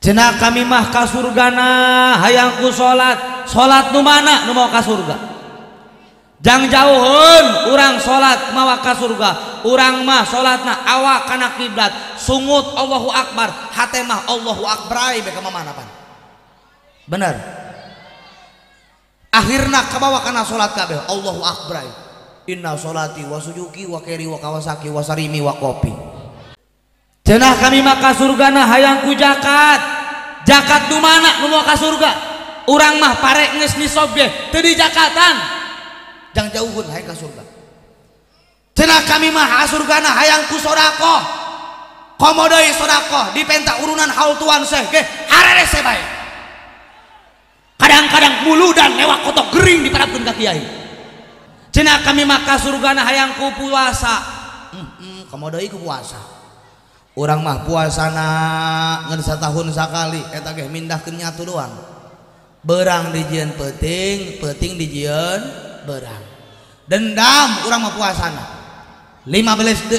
Cenah kami mah ka surgana hayang ku salat. Salat nu mana nu mau ka surga? Jang jauheun urang salat mawa ka surga. Urang mah salatna awak kana kiblat, sungut Allahu akbar, hate mah Allahu akbar ai ka mana pan. Bener. Akhirna kabawa kana salat kabeh Allahu akbar. Inna salati wa sujuki wa keri wa kawasaki wa sarimi wa kopi. Cenah kami mah ka surgana hayang ku zakat. Zakat nu mana nu mau ka surga? Urang mah pare geus nisob ge teu dijakatan. Jang jauheun hayang ka surga. Cenah kami mah ka surgana hayang ku sedekah. Komo deui sedekah dipenta urunan haul tuan seh ge harerese bae. Kadang-kadang muludan lewat kotok gering diparapkeun ka kiai. Cenah kami mah ka surgana hayang ku puasa. Komo deui ku puasa. Urang mah puasana ngan satahun sakali eta ge mindahkeun nyatu doang. Berang dijieun peuting, peuting dijieun berang. Dendam urang mah puasana. 15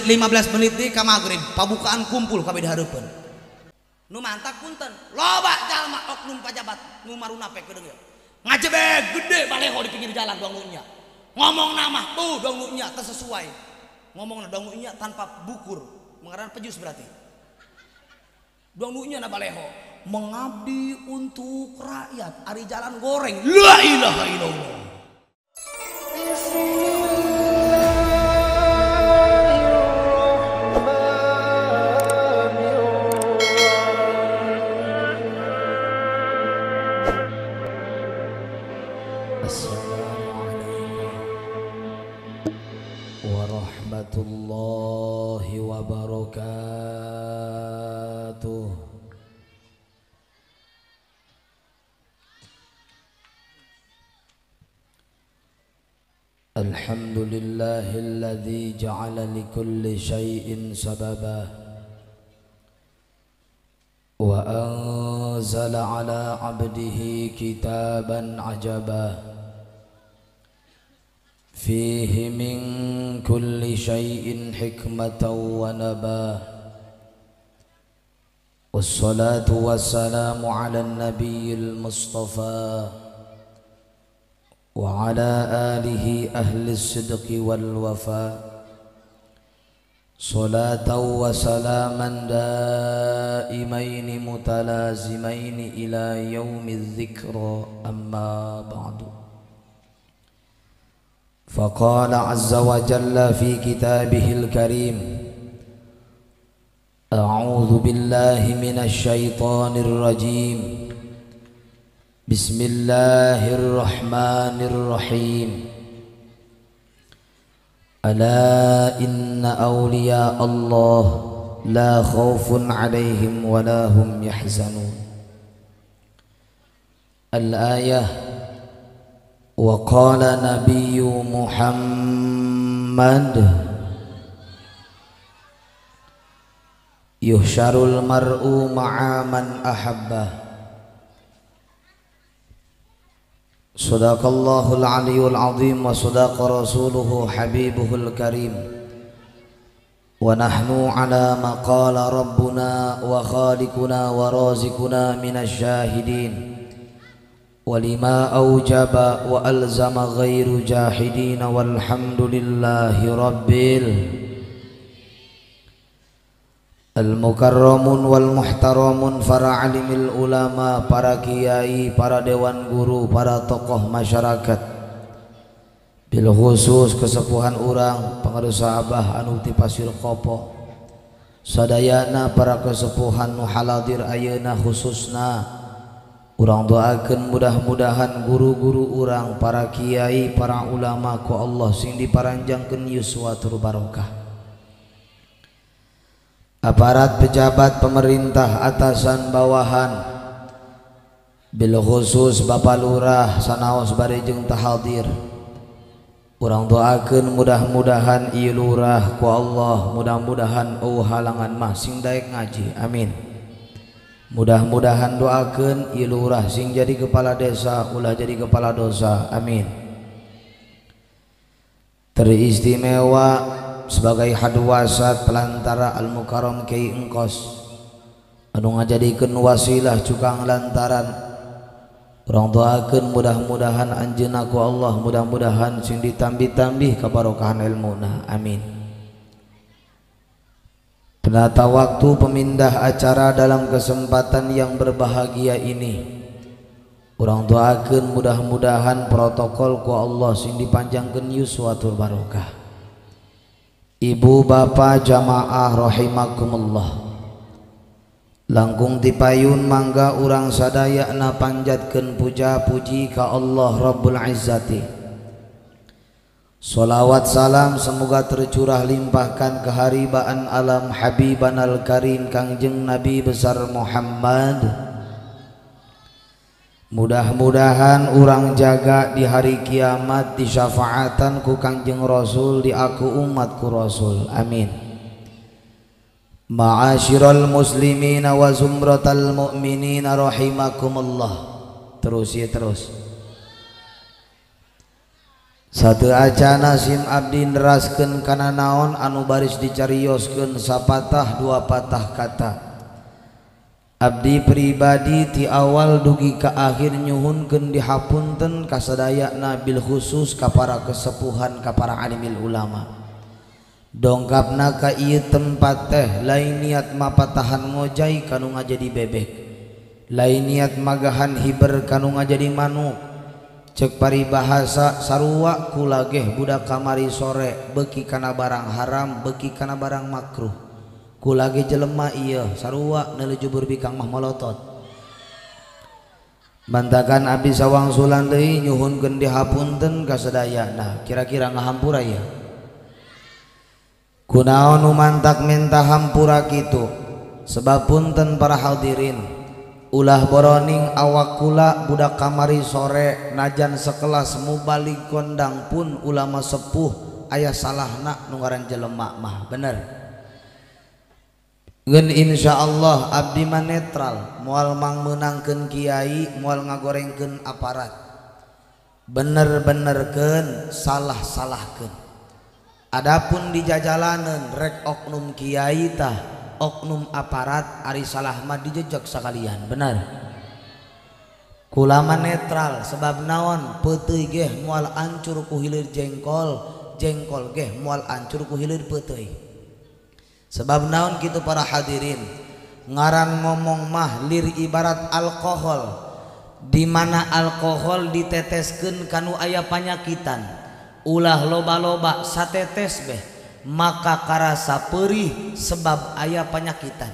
menit di ka magrib pabukaan kumpul kabeh di hareupeun. Nu mantak punten, loba jalma oknum pajabat nu maruna pek kedeung. Ngajebeg gede baleho di pinggir jalan doang nu nya. Ngomong nama tuh doang nu nya teu sesuai. Ngomongna doang nu nya tanpa bukur. Mengarang pejus berarti. Doang nu nya na baleho mengabdi untuk rakyat ari jalan goreng. La ilaha illallah. Assalamualaikum warahmatullahi wabarakatuh. Alhamdulillahilladzi ja'ala likulli syai'in sababa wa anzala ala 'abdihi kitaban 'ajaba fihi min kulli syai'in hikmatan wa naba. Wassalatu wassalamu ala nabiyil mustafa wa ala alihi ahli sidqi wal wafa. Salatan wa salaman daimaini mutalazimaini ila yaumiz dzikra. Amma ba'du. Faqala azza wa jalla fi kitabihil karim, a'udzu billahi minasy syaithanir rajim. Bismillahirrahmanirrahim. Ala inna awliya Allah la khaufun alaihim wa la hum yahzanun. Al-ayah. Wa qala nabiyyu Muhammad yuhsyarul mar'u ma'a man ahabbah. Sadaqallahul aliyyul azim wa sadaqa rasuluhu habibuhul karim. Wa nahnu ala ma qala rabbuna wa khaliquna wa razikuna minasy syahidin. Wa lima aujaba wa alzama ghairu jahidin walhamdulillahi rabbil al-mukarramun wal muhtaramun, para alimil ulama, para kiai, para dewan guru, para tokoh masyarakat, bil khusus kesepuhan urang pangarusa abah anu ti Pasir Kopo, sadayana para kesepuhan nu haladir ayeuna khususna urang doakeun mudah-mudahan guru-guru urang, para kiai, para ulama ku Allah sing diparanjangkeun yuswa tur barokah. Aparat pejabat pemerintah atasan bawahan, bil khusus Bapak Lurah sanaos bari jeung tahadir, urang doakeun mudah-mudahan ieu lurah ku Allah mudah-mudahan eueuh halangan mah sing daek ngaji, amin. Mudah-mudahan doakeun ieu lurah sing jadi kepala desa ulah jadi kepala dosa, amin. Teristimewa sebagai hadwasat pelantara Al-Mukarram Kiai Engkos, Anu ngajadikeun wasilah cukang lantaran urang doakeun mudah-mudahan anjeunna ku Allah mudah-mudahan sing ditambih-tambih kabarokahan ilmuna amin. Penata waktu pemindah acara dalam kesempatan yang berbahagia ini urang doakeun mudah-mudahan protokol ku Allah sing dipanjangkeun yuswa tur barokah. Ibu bapak jamaah rahimakumullah, langkung tipayun mangga urang sadayana panjatkeun puja puji ka Allah Rabbul Izzati. Salawat salam semoga tercurah limpahkan keharibaan alam habiban al karim Kangjeng Nabi besar Muhammad. Mudah-mudahan urang jaga di hari kiamat di syafaatan ku Kangjeng Rasul di aku umat ku Rasul amin. Ma'asyiral muslimina wa zumratal mu'minina rahimakumullah. Terus ya terus. Satu acana sim abdi neraskeun kana naon anu baris dicarioskeun sapatah dua patah kata. Abdi pribadi ti awal dugi ka akhir nyuhunkeun dihapunten kasadayana bil khusus ka para kesepuhan ka para alimil ulama. Dongkapna ka ieu tempat teh lain niat mapatahan ngojay kanu ngajadi bebek, lain niat magahan hiber kanu ngajadi manuk. Cek paribahasa sarua kula geh budak kamari sore beuki kana barang haram beuki kana barang makruh. Kula ge jelema ieu sarua neuleuh jubur bikang mah molotot. Bantakan abdi sawangsulan deui nyuhunkeun dihapunten ka sadayana. Kira-kira ngahampura ieu. Kunaon nu mantak minta hampura kitu? Sebab punten para hadirin, ulah boroning awak kula budak kamari sore najan sekelas mubalig kondang pun ulama sepuh aya salahna nu ngaran jelema mah bener. Ngeun insyaallah abdi mah netral, moal mangmeunangkeun kiai, moal ngagorengkeun aparat. Bener-benerkeun, salah-salahkeun. Adapun di jajalanan rek oknum kiai tah oknum aparat ari salah mah dijejak sakalian benar. Kula mah netral sebab naon peuteuy geh moal ancur ku hilir jengkol, jengkol geh moal ancur ku hilir peuteuy. Sebab naon kitu para hadirin, ngaran ngomong mah lir ibarat alkohol, di mana alkohol diteteskeun kanu aya panyakitan. Ulah loba-loba satetes beh maka karasa perih sebab aya panyakitan.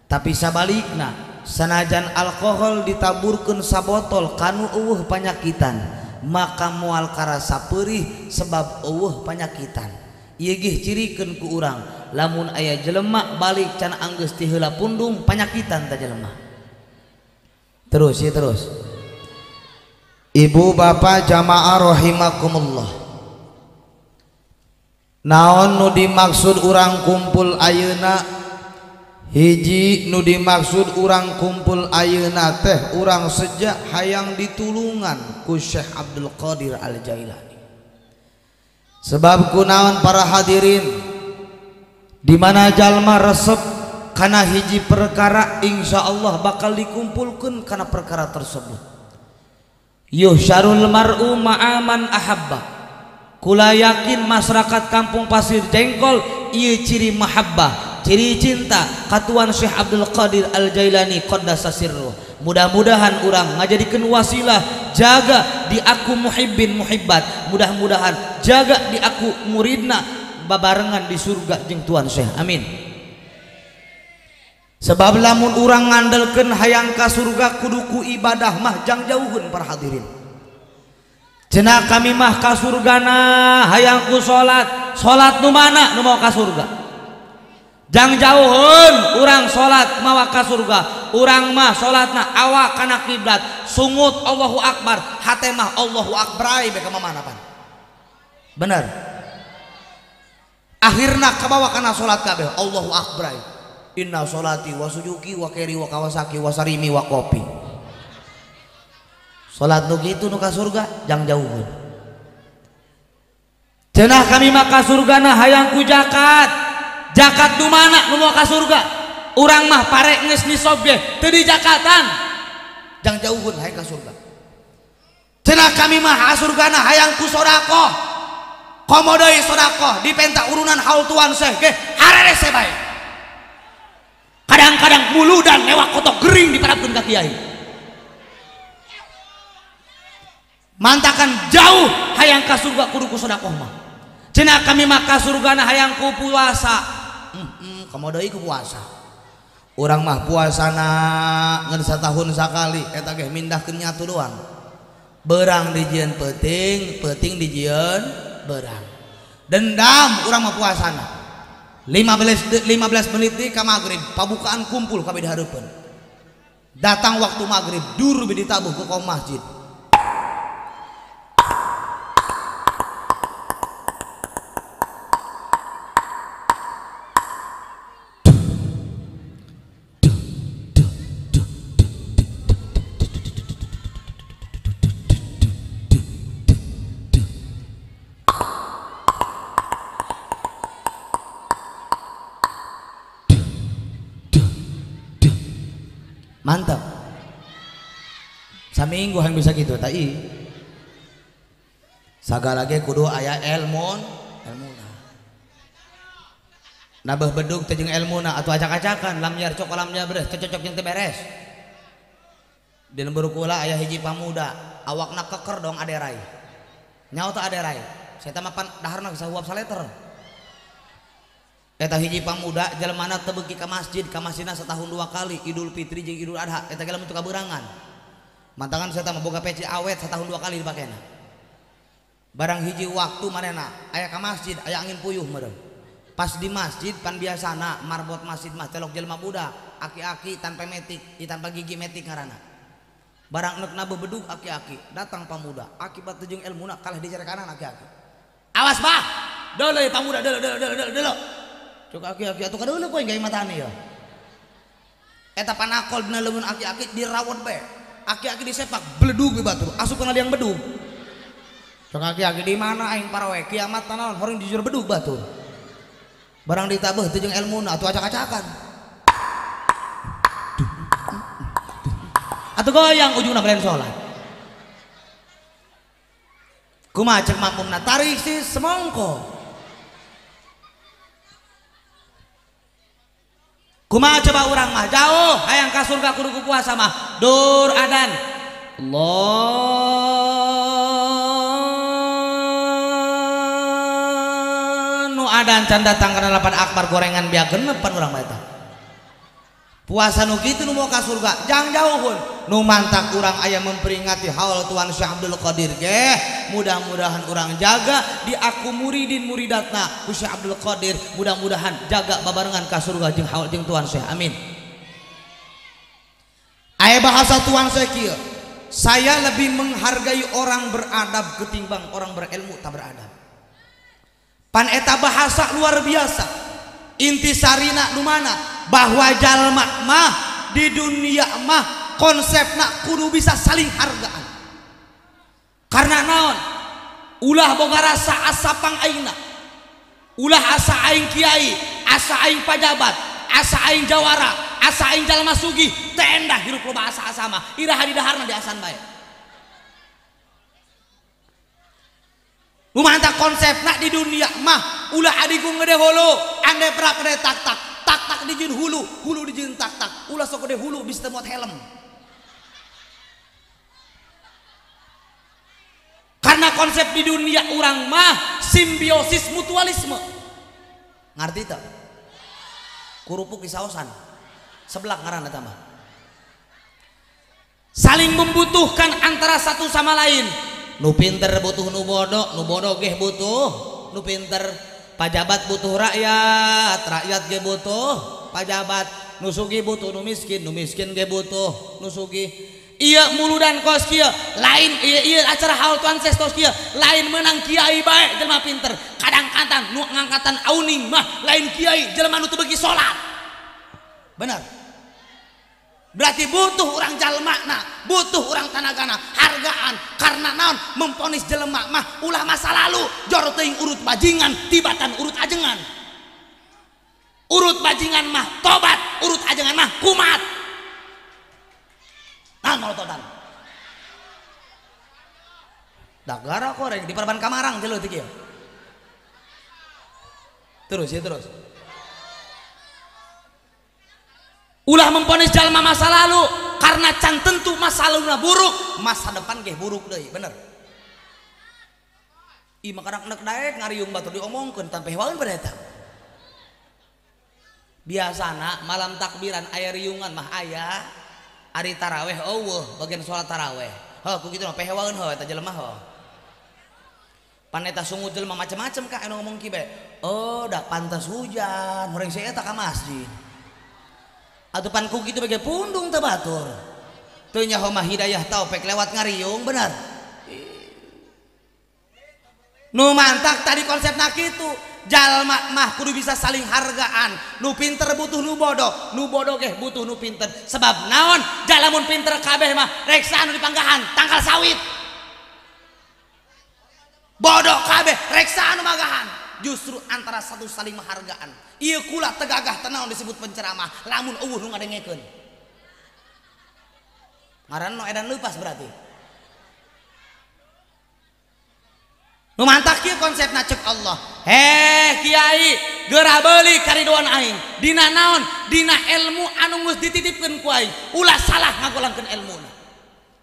Tapi sabalikna sanajan alkohol ditaburkeun sabotol kanu eueuh panyakitan maka moal karasa perih sebab eueuh panyakitan. Ieu gih cirikeun ku urang lamun aya jelema balik can anggeus ti heula pundung panyakitan ta jelema. Terus ya terus. Ibu bapak jamaah rahimakumullah. Naon nu dimaksud urang kumpul ayeuna? Hiji nu dimaksud urang kumpul ayeuna teh urang sejak hayang ditulungan ku Syekh Abdul Qadir Al Jailani. Sebab kunaon para hadirin, di mana jalma resep kana hiji perkara insyaallah bakal dikumpulkeun kana perkara tersebut. Yuhsyarul mar'u ma'aman ahabba. Kula yakin masyarakat kampung Pasir Jengkol ieu ciri mahabbah, ciri cinta katuan Syekh Abdul Qadir Al Jailani qaddasa sirruh. Mudah-mudahan urang ngajadikeun wasilah jaga di aku muhibbin muhibbat, mudah-mudahan jaga di aku muridna babarengan di surga jeung Tuan Syekh amin. Sebab lamun urang ngandelkeun hayang ka surga kudu ku ibadah mah jang jauheun para hadirin. Cenah kami mah ka surgana hayang ku salat, salat nu mana nu mau ka surga? Jang jauheun urang salat mawa ka surga. Urang mah salatna awak kana kiblat, sungut Allahu akbar, hate mah Allahu akbar ai be ka mana pan. Bener. Akhirna kabawa kana salat kabeh Allahu akbar. Inna sholati wa sujuki wa keri wa kawasaki wa sarimi wa kopi. Salat nu kitu nu ka surga jang jauheun. Cenah kami mah ka surgana hayang ku zakat. Zakat nu mana nu mau ka surga? Urang mah pare geus nisob ge teu dijakatan. Jang jauhkeun hayang ka surga. Cenah kami mah surgana hayang ku sedekah. Komo deui sedekah dipenta urunan haul tuan Syekh ge harerese bae. Kadang-kadang muludan lewat kotok gering diparabkeun ka kiai. Mantakan jauh hayang ka surga kudu ku sedekah mah. Cenah kami mah ka surgana hayang ku puasa. Komo deui ku puasa. Urang mah puasana ngan satahun sakali eta ge mindahkeun nyatu doang. Berang dijieun peuting, peuting dijieun berang. Dendam urang mah puasana. 15 menit di ka magrib, pabukaan kumpul kabeh dihareupeun. Datang waktu magrib, dur be ditabuh ke kaum masjid. Mantap. Saminggu yang bisa gitu tai. Sagala ge kudu aya ilmu, ilmuna. Nabeuh bedug teh jeung ilmuna atuh acak-acakan lam yarcok lam yabreh teu cocok jeung teu beres. Di lembur kula aya hiji pamuda, awakna keker dong aderai. Nyaho teu aderai? Saya mah pan daharna geus huap saleter. Eta hiji pamuda jelmana teu beuki ka masjid, ka masjidna setahun 2 kali, Idul Fitri jeung Idul Adha, eta ge lamun teu kaberangan. Mantangan saya mah boga peci awet setahun 2 kali dipakena. Barang hiji waktu manehna aya ka masjid, aya angin puyuh meureun. Pas di masjid pan biasana marbot masjid mah telok jelema budak, aki-aki tanpa metik, tanpa gigi metik ngaranna. Barang neuk na bebedug aki-aki, datang pamuda, akibat teu jeung elmuna kalah dicarekanan aki-aki. Awas bah, deuleu pamuda deuleu deuleu deuleu deuleu. Cuk aki-aki atuh kadeuleu poe gawe matane ya. Eta panakol dina leuweun aki-aki dirawat bae. Aki-aki disepak beledug we batur, asup kana liang bedug. Cuk aki-aki di mana aing parawe kiamat tanaon horeung jujur bedug batur. Barang ditabeuh teu jeung elmuna atuh acak-acakan. Atuh goyang ujungna belen salat. Kumaha cek makmumna tarik si semongko. Kumaha coba urang mah jauh hayang ka surga kudu ku puasa mah dur adan Allah nu adan can datang kana lapan akbar gorengan biak genep pan urang mah eta. Puasa nu kitu nu mau ka surga jang jauhun nu mantak urang aya memperingati haul Tuan Syekh Abdul Qadir ge mudah-mudahan urang jaga di aku muridin muridatna ku Syekh Abdul Qadir mudah-mudahan jaga babarengan ka surga jeung haul jeung Tuan Syekh amin. Aya bahasa Tuan Syekh kieu, saya lebih menghargai orang beradab ketimbang orang berilmu tak beradab. Pan eta bahasa luar biasa. Intisarina nu mana? Bahwa jalma mah di dunia mah konsepna kudu bisa saling hargaan. Karena naon? Ulah boga rasa asa pang aingna. Ulah asa aing kiai, asa aing pajabat, asa aing jawara, asa aing jalma sugih, teu endah hirup loba asa-asa mah. Iraha di daharna diasan bae. Nu mantap konsepna di dunia mah ulah adiku ngede hulu, ande prak gede tak tak. Tak-tak dijieun hulu, hulu dijieun tak-tak. Ulah sok gede hulu bisa teu muat helm. Karena konsep di dunia urang mah simbiosis mutualisme. Ngarti teu? Kurupuk di saosan. Seblak ngaranna eta mah. Saling membutuhkan antara satu sama lain. Nu pinter butuh nu bodoh, nu bodoh geh butuh nu pinter. Pajabat butuh rakyat, rakyat ge butuh pajabat, nu sugih butuh nu miskin ge butuh nu sugih. Ieu muludan kos kieu, lain ieu acara haul Tuan Syekh kos kieu, lain menang kiai bae jelema pinter. Kadang-kadang nu ngangkatan auning mah lain kiai jelema nu teu beuki salat. Bener. Berarti butuh orang jalmana, butuh orang tanagana, hargaan karena naon memponis jelema mah ulah masa lalu, jor teuing urut bajingan, tibatan urut ajengan. Urut bajingan mah tobat, urut ajengan mah kumat. Naon molototan? Dagara koreng di perban kamarang teh leutik ieu. Terus ya terus. Ulah memponis jalma masa lalu karena can tentu masa laluna buruk, masa depan geh buruk deui, bener. Ih mah kadang nek daek ngariung batur diomongkeun tanpa hewaeun pada eta. Biasana malam takbiran aya riungan mah aya, ari taraweh eueuh bagian salat taraweh. Heuh ku kitu mah pehewaeun heuh eta jelema heuh. Pan eta sungut jelema macem-macem ka anu ngomong kieu bae. Oh, dah pantas hujan, horeng saya eta ka masjid. Atuh pan ku kitu bae pundung teh batur. Teu nyaho mah hidayah taufik lewat ngariung bener. Nu mantak tadi konsepna kitu, jalma mah kudu bisa saling hargaan. Nu pinter butuh nu bodoh, nu bodoh geh butuh nu pinter. Sebab naon? Jalamun pinter kabeh mah reksa anu dipanggahan tangkal sawit. Bodoh kabeh reksa anu magahan. Justru antara satu saling menghargaan. Ieu kula tegagah tenaon disebut penceramah, lamun eueuh nu ngadengekeun. Ngaran nu edan leupas berarti. Nu mantak kieu konsepna cek Allah. Heh kiai, geura beuli karidoan aing. Dina naon? Dina ilmu anu geus dititipkeun ku aing. Ulah salah ngagolangkeun ilmuna.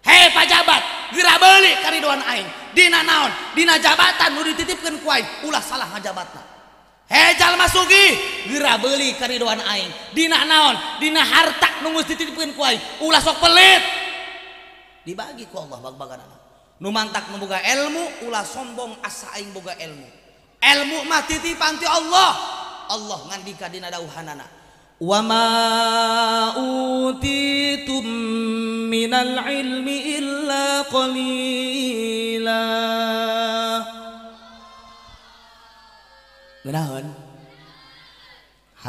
Heh pajabat, geura beuli karidoan aing. Dina naon? Dina jabatan nu dititipkeun ku aing. Ulah salah ngajabatna. Heh jalma sugih, geura beuli karidoan aing. Dina naon? Dina harta nu geus dititipkeun ku aing. Ulah sok pelit. Dibagi ku Allah bag-baganana. Nu mantak nu boga ilmu ulah sombong asa aing boga ilmu. Ilmu mah titipan ti Allah. Allah ngandika dina dauhanana. Wa ma utitum minal ilmi illa qalila. Ngeunaheun?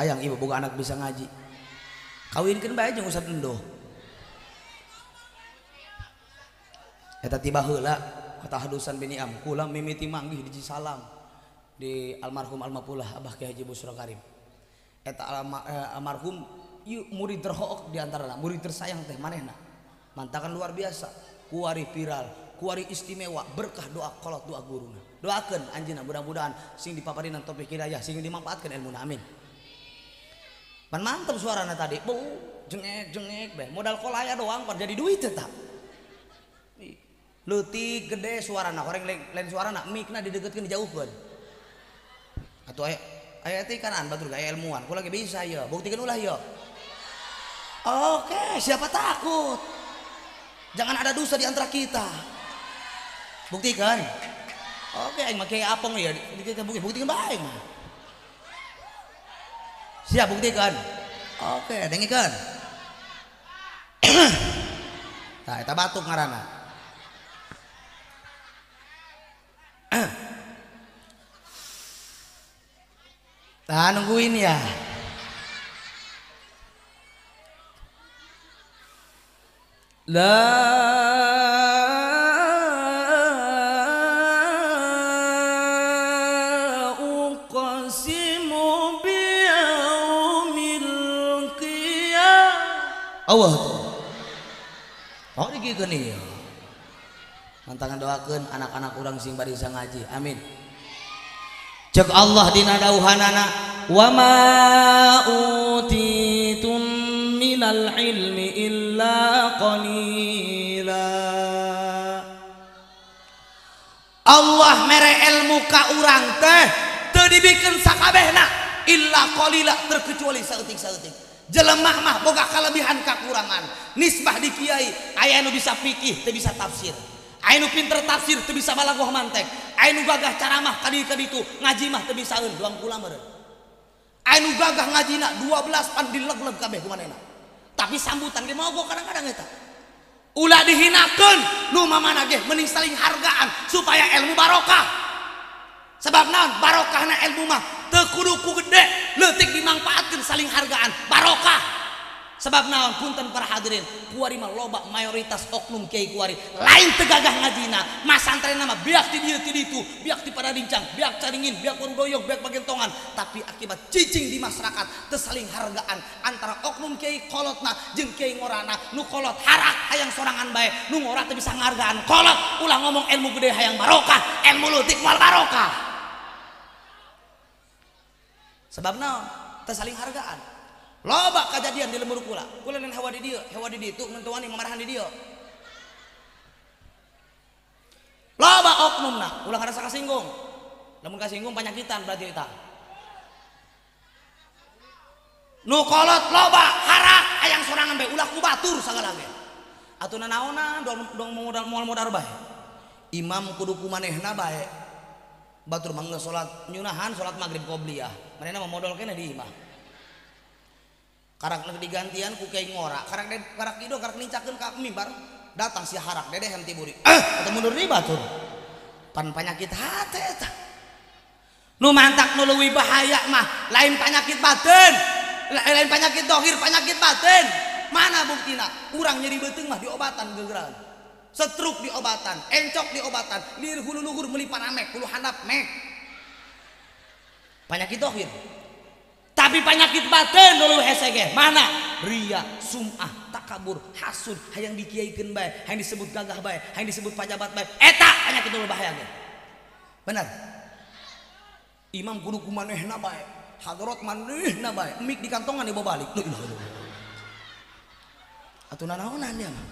Hayang ibu boga anak bisa ngaji. Kawinkeun bae jeung Ustaz Endoh. Eta tiba heula kata hadusan bini am kula mimiti manggih di Cisalam di almarhum almapulah Abah Kiai Haji Busro Karim. Eta almarhum ieu murid terhook di antarana, murid tersayang teh manehna. Mantakan luar biasa, kuari viral, kuari istimewa, berkah doa kolot doa guruna. Doakeun anjeunna mudah-mudahan sing dipaparinan taufik hidayah, sing dimanfaatkeun ilmuna, amin. Pan mantep suarana tadi, beu jengek-jengek bae, modal kolaya doang pan jadi duit eta. Leutik gede suarana, horeng lain suarana, mikna dideketkeun dijauhkeun. Atuh aya aya teh kanan batur gaya ilmuwan, ku lagi bisa ya, buktikeun ulah ya. Oke, siapa takut? Jangan ada dosa di antara kita. Buktikan. Oke, aing mah kiai apong ya, kita buktikan bae mah. Siap buktikan. Oke, dengekeun. Tah eta batuk ngaranna. Nah, nungguin ya. La uqsimu biyaumil qiyamah. Allah tuh. Oh digikeun ieu. Mantangan doakeun anak-anak urang sing barisa ngaji. Amin. Cek Allah dina dauhanana wa ma utitum minal ilmi illa qalila. Allah mere ilmu ka urang teh teu dibikeun sakabehna illa qalila, terkecuali saeutik-saeutik. Jelema mah boga kalebihan kakurangan. Nisbah di kiai aya nu bisa fikih teu bisa tafsir. Aya nu pinter tafsir teu bisa balagoh mantek. Aya nu gagah caramah ka dieu ka ditu, ngaji mah teu bisaeun doang kula meureun. Aya nu gagah ngajina 12 pan dileg-leg kabeh ku manehna. Tapi sambutan ge mogok kadang-kadang eta. Ulah dihinakeun nu mamana ge mending saling hargaan supaya ilmu barokah. Sebab naon? Barokahna ilmu mah teu kudu ku gede, leutik dimangpaatkeun saling hargaan, barokah. Sebab naon punten para hadirin, kuari mah loba mayoritas oknum kiai kuari lain teu gagah ngajina, masantrena mah biak ti dieu ti ditu, biak ti Padarincang, biak Caringin, biak Warudoyong, biak Pagentongan, tapi akibat cicing di masyarakat teu saling hargaan antara oknum kiai kolotna jeung kiai ngorana. Nu kolot harak hayang sorangan bae, nu ngora teu bisa ngahargaan kolot. Ulah ngomong ilmu gede hayang barokah, ilmu leutik moal barokah. Sebab naon teu saling hargaan. Loba kejadian di lembur kula, kula nen hawa di dieu, hawa di ditu, nentuan mamarahan di dieu. Loba oknumna, ulah ngarasa kasinggung. Lamun kasinggung panyakitan berarti eta. Nu kolot loba harak hayang sorangan bae, ulah ku batur sagala ge. Atuh nanaonan dong moal modar bae. Imam kudu ku manehna bae. Batur mah geus salat nyunahan salat magrib qobliyah. Manehna mah modol keneh di imah. Karak digantian ku kiai ngora, karak karak ido karak nincakeun ka mimbar, datang si harak dedeh hem tiburi. Atau mundur deui batur. Pan panyakit hate eta. Nu mantak nu leuwih bahaya mah lain panyakit batin, lain panyakit dohir, panyakit batin. Mana buktina? Urang nyeri beuteung mah diobatan gegeran. Setruk diobatan, encok diobatan, lieur hulu luhur meuli paramek, hulu handap mek. Panyakit dohir. Tapi penyakit batin dulu hese ge mana ria, sum'ah, takabur, hasud, hayang dikiaikeun bae, hayang disebut gagah bae, hayang disebut pajabat bae, eta penyakit dulu bahaya ge. Benar. Imam kudu kumanehna bae, hadrat manehna bae, mik di kantongan dibawa balik. La ilaha illallah. Atuh nanaonan dia mah.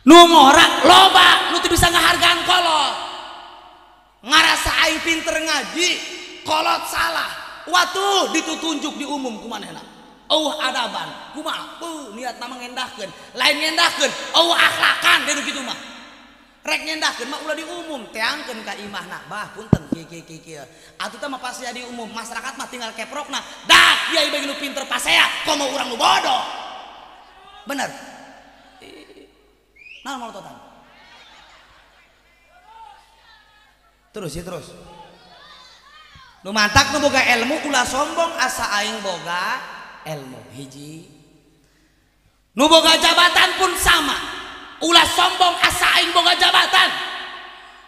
Nu ngora loba, nu teu bisa ngahargaan kolot. Ngarasa aing pinter ngaji, kolot salah. Watuh ditutunjuk di umum kumanehna. Eueuh adaban, kumaha? Beuh niat mah ngendahkeun, lain ngendahkeun, eueuh akhlakan deui kitu mah. Rek ngendahkeun mah ulah di umum, teangkeun ka imahna. Bah punten kieu kieu kieu kieu. Atuh teh mah pasti di umum, masyarakat mah tinggal keprokna. Dah kiai bagi nu pinter pasea, komo urang nu bodoh. Bener. Naon molototan? Terus ya terus. Nu mantak nu boga ilmu ulah sombong asa aing boga ilmu hiji. Nu boga jabatan pun sama. Ulah sombong asa aing boga jabatan.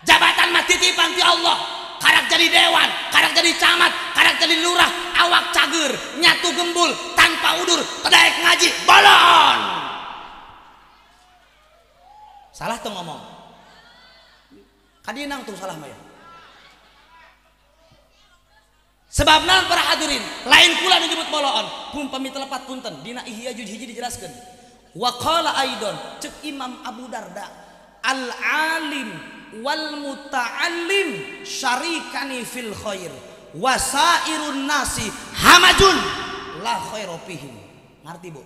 Jabatan mah titipan ti Allah. Karak jadi dewan, karak jadi camat, karak jadi lurah, awak cager, nyatu gembul, tanpa udur, tedaek ngaji, bolon. Salah tuh ngomong. Kadinang tuh salah mah ya. Sebab naon para hadirin, lain kula disebut boloon, pun pamit telepat punten, dina Ihya juj hiji dijelaskeun. Wa qala aidon, cek Imam Abu Darda, al alim wal muta'allim syarikani fil khair wasairun nasi hamajun la khairu fihim. Ngarti Bu?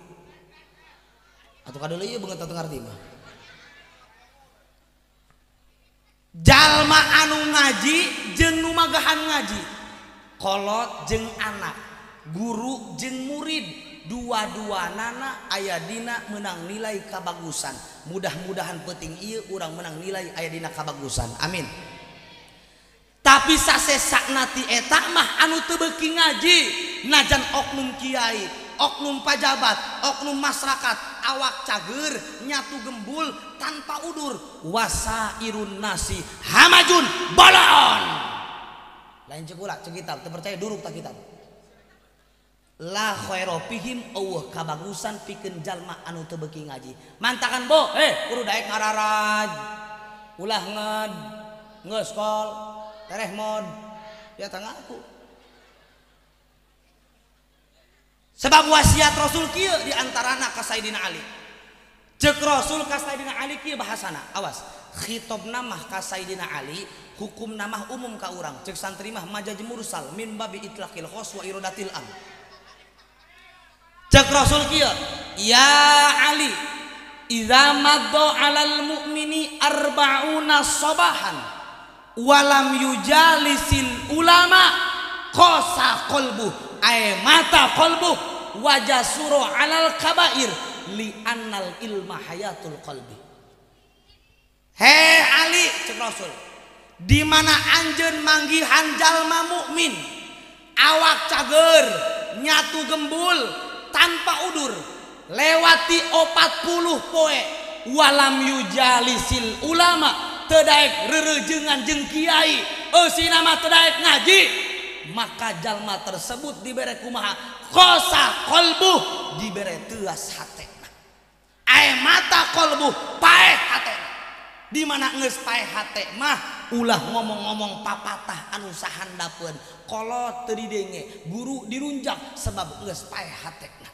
Atuh kadeuleu ieu beungeut teu ngarti mah. Jalma anu ngaji jeung nu magahan ngaji, kolot jeung anak, guru jeung murid, dua-dua nana aya dina menang nilai kabagusan. Mudah-mudahan penting ieu urang menang nilai aya dina kabagusan. Amin. Tapi sasesakna ti eta mah anu teu beuki ngaji, najan oknum kiai, oknum pajabat, oknum masyarakat, awak cager, nyatu gembul tanpa udur, wasairun nasi hamajun boloon. Lain cek ulah, cek kitab, teu percaya duruk tak kitab. La khairu fihim eueuh kabagusan pikeun jalma anu teu beuki ngaji. Mantakan bo, kudu daek ngararaj. Ulah nged, geus kol, tereh mod, ya tanggaku. Sebab wasiat Rasul kieu di antarana ka Sayyidina Ali. Ceuk Rasul ka Sayyidina Ali kieu bahasana, awas. Khitobna mah ka Sayyidina Ali, hukum mah umum ka urang. Ceuk santri mah majaz mursal min babi itlaqil khos wa iradatil am. Ceuk Rasul kieu, ya Ali, idza madda 'alal mu'mini arba'una sabahan walam yujalisil ulama qasa qalbu ay mata qalbu wajasuro 'alal kabair li annal ilma hayatul qalbi. Hei Ali, cek Rasul, di mana anjeun manggihan jalma mukmin, awak cager, nyatu gembul tanpa udur lewati 40 poe walam yujalisil ulama teu daek rereujeungan jeung kiai eusina mah teu daek ngaji maka jalma tersebut dibere kumaha kosa qalbuh dibere teuas hatena ae mata qalbuh paeh hatena di mana geus paeh hate mah ulah ngomong-ngomong papatah anu sahandapeun kolot teu didenge guru dirunjak sebab geus paeh hatena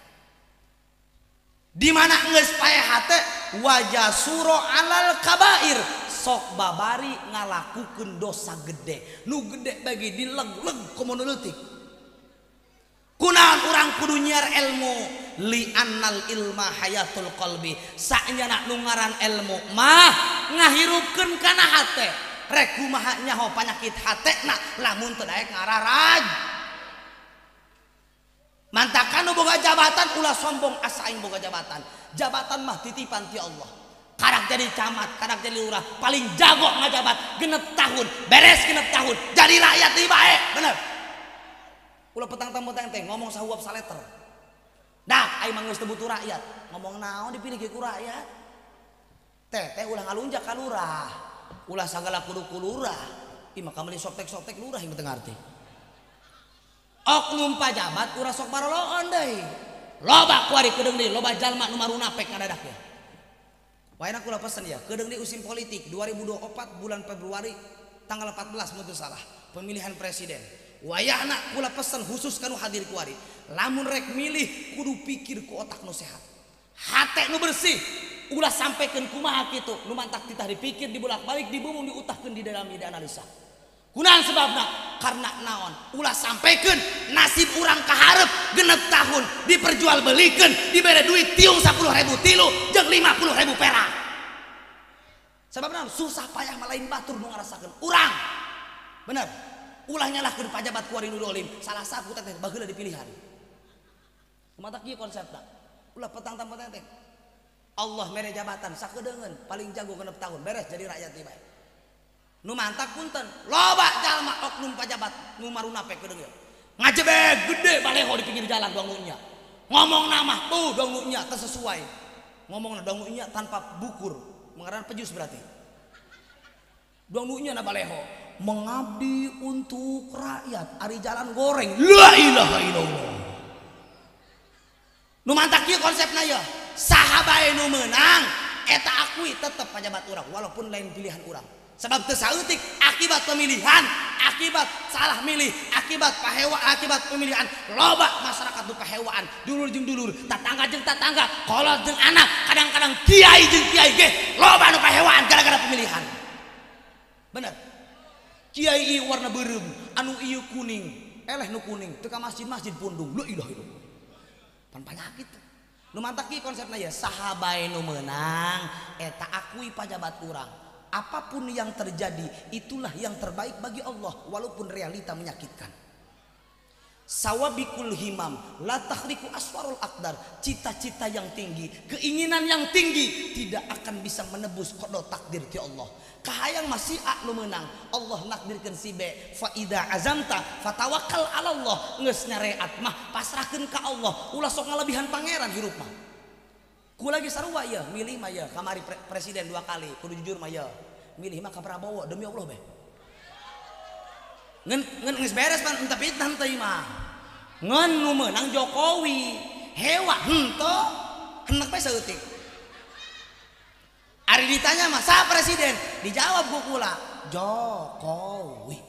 di mana geus paeh hate wajah suro alal kabair sok babari ngalakukeun dosa gede nu gede bagi dileg-leg komo nu leutik. Kunaon urang kudu nyiar ilmu li annal ilma hayatul qalbi saenyana nu ngaran ilmu mah ngahirupkeun kana hate rek kumaha nyaho panyakit hatena lamun teu daek ngararaj mantakan nu boga jabatan ulah sombong asa aing boga jabatan jabatan mah titipan ti Allah karak jadi camat karak jadi lurah paling jago ngajabat 6 tahun beres 6 tahun jadi rakyat deui bae bener ulah petang-petang teh ngomong sahuap saleter dah aing mah geus teu butuh rakyat ngomong naon dipilih ge ku rakyat teh teh ulah ngalunjak ka lurah ulah sagala kudu ku lurah ih mah kameuli soptek-soptek lurah ieu teu ngarti oknum pajabat ulah sok baroloon deui loba kuari kedeung deui loba jalma nu marunapek ngadadak ya waena kula pesen ya kedeung deui usim politik 2024 bulan Februari tanggal 14 mun teu salah pemilihan presiden wayahna kula pesen khusus kanu hadir kuari lamun rek milih kudu pikir ku otak nu sehat hate nu bersih ulah sampaikan kumaha kitu nu mantak titah dipikir dibolak-balik dibumung diutahkeun di dalam ide analisa kunaon sebabna karena naon ulah sampaikan nasib urang kaharep 6 tahun diperjualbelikeun dibere duit tiung 10.000 tilu jeung 50.000 perak sebab naon susah payah mah lain batur nu ngarasakeun urang bener ulah nyalahkeun pajabat kuari nu dolim salah saku teh baheula dipilihan kumaha kieu konsepna ulah petang-petang teh Allah mere jabatan sakedeungeun paling jago 6 tahun beres jadi rakyat deui bae nu mantak punten loba jalma oknum pajabat nu marunapek kedeung ieu ngajebeg gede baleho di pinggir jalan doang nu nya ngomong nama tuh doang nu nya teu sesuai ngomongna doang nu nya tanpa bukur mengaran pejus berarti doang nu nya na baleho mengabdi untuk rakyat ari jalan goreng la ilaha illallah nu mantak ieu konsepna ye saha bae nu meunang eta akui tetep pajabat urang walaupun lain pilihan urang sebab teu saeutik akibat pemilihan akibat salah milih akibat pahewa akibat pemilihan loba masyarakat nu pahewaan dulur jeung dulur tatangga jeung tatangga kolot jeung anak kadang-kadang kiai jeung kiai ge loba nu pahewaan gara-gara pemilihan bener kiai ieu warna beureum anu ieu kuning eleh nu kuning teu ka masjid-masjid pundung la ilaha illallah pan panyakit nu mantak ieu konsepna ye saha bae nu meunang eta akui pajabat urang apapun yang terjadi itulah yang terbaik bagi Allah walaupun realita menyakitkan sawabikul himam la takhriku aswarul aqdar cita-cita yang tinggi keinginan yang tinggi tidak akan bisa menebus qada takdir ti Allah kahayang masih A nu meunang Allah nakdirkeun si B fa idza azamta fatawakkal ala Allah geus nyareat mah pasrahkeun ka Allah ulah sok ngalebihan pangeran hirup mah ku lagi sarua ieu milih mah ieu kamari presiden 2 kali kudu jujur mah ieu milih mah ka Prabowo demi Allah be ngan ngan geus beres pan henteu fitnah teh mah ngan nu meunang Jokowi hewa henteu hendak bae saeutik ari ditanya mah saha presiden dijawab ku kula Jokowi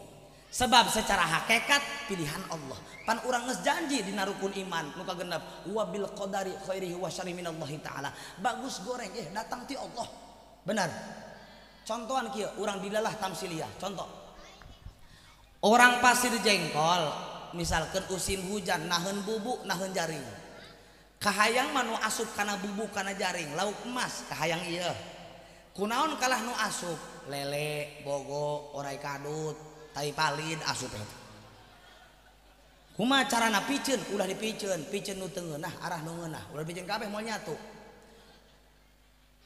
sebab secara hakikat pilihan Allah pan urang geus janji dina rukun iman nu kagenep wa bil qadari khairihi wa syarri minallahi taala bagus goreng datang ti Allah benar contohan kieu urang dilalah tamsiliyah contoh orang pasir jengkol misalkan usim hujan naheun bubuk naheun jaring kahayang mah nu asup kana bubuk kana jaring lauk emas kahayang ieu kunaon kalah nu asup lele bogo orai kadut tai palid asup eta kumaha carana piceun ulah dipiceun piceun nu teu ngeunah arah nu ngeunah ulah dipiceun kabeh moal nyatu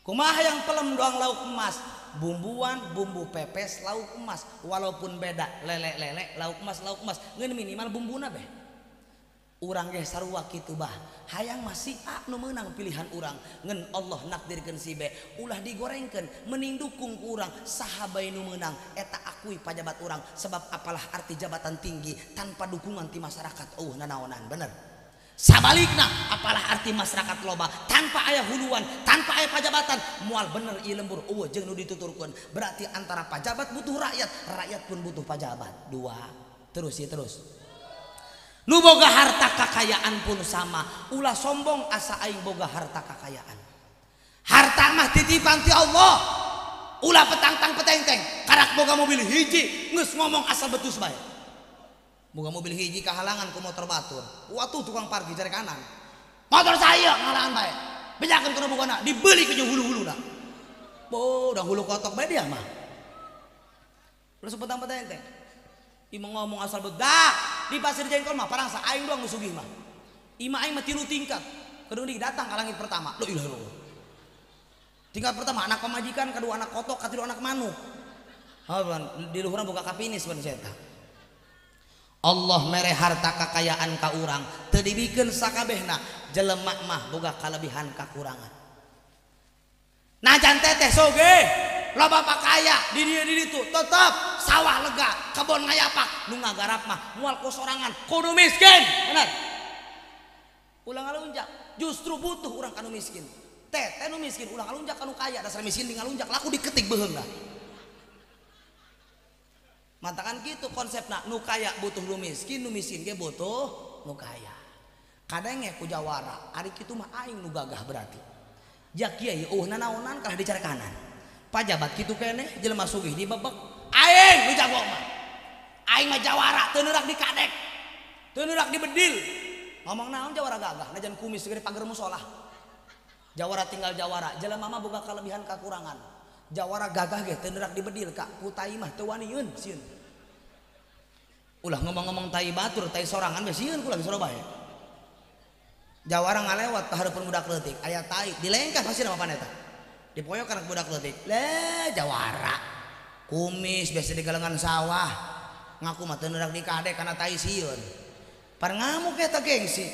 kumaha yang pelem doang lauk emas bumbuan bumbu pepes lauk emas walaupun beda lele-lele lauk emas ngeun minimal bumbuna beh Urang ge sarua kitu bah. Hayang masih A nu meunang pilihan urang. Ngan Allah nakdirkeun si B, ulah digorengkeun, mending dukung ku urang saha bae nu meunang eta akui pajabat urang sebab apalah arti jabatan tinggi tanpa dukungan ti masyarakat eueuh nanaonan, bener. Sabalikna apalah arti masyarakat loba tanpa aya huluan, tanpa aya pajabatan, moal bener ieu lembur eueuh jeung nu dituturkeun. Berarti antara pajabat butuh rakyat, rakyat pun butuh pajabat. Dua. Terus ya terus. Nu boga harta kakayaan pun sama, ulah sombong asa aing boga harta kakayaan. Harta mah titipan ti Allah. Ulah petangtang petengteng, karak boga mobil hiji geus ngomong asal betus bae. Boga mobil hiji kahalangan ku motor batur. Watuh tukang parkir jari kanan. Motor saya ngalangan bae. Bejakeun kana bogana, dibeli ke jeung hulu-huluna. Boh, udah hulu kotok bae dia mah. Ulah petang petengteng. Ima ngomong asal bedak di pasir jengkol mah parangsa aing doang nu sugih mah. Ima aing mah 3 tingkat. Kedua datang ke langit pertama. La ilaha illallah. Tingkat pertama anak pamajikan, kedua anak kotok, ketiga anak manuk. Ha di luhuran boga kapinis ban eta. Allah mere harta kakayaan ka urang, teu dibikeun sakabehna, jelema mah boga kalebihan kakurangan. Najan teteh soge loba pakaya di dieu di ditu tetep sawah lega, kebon ngayapak, nu ngagarap mah moal ku sorangan, kudu miskin, bener. Ulah ngalunjak, justru butuh urang kanu miskin. Teteh nu miskin ulah ngalunjak kanu kaya, dasar miskin di ngalunjak laku diketik beuheungna. Mantakan kitu konsepna, nu kaya butuh nu miskin ge butuh nu kaya. Kadenge ku jawara, ari kitu mah aing nu gagah berarti. Ja kiai eueuh nanaonan kalah dicara kanan. Pajabat kitu keneh jelema sugih dibebek, aing nu jago mah. Aing mah jawara teu neurak di kadek. Teu neurak di bedil. Ngomong naon jawara gagah najan kumis segede pager musola. Jawara tinggal jawara, jelema mah boga kelebihan kakurangan. Jawara gagah ge teu neurak di bedil ka ku tai mah teu wanieun sieun. Ulah ngomong-ngomong tai batur, tai sorangan we sieun kula geus bae. Jawara ngalewat ka hareupeun budak leutik, aya tai dilengkah pasti nama paneta. Dipoyokan ku budak leutik. Leh jawara. Kumis biasa di galengan sawah. Ngaku mah teu neurak di kadek kana tai sieun. Par ngamuk eta gengsi.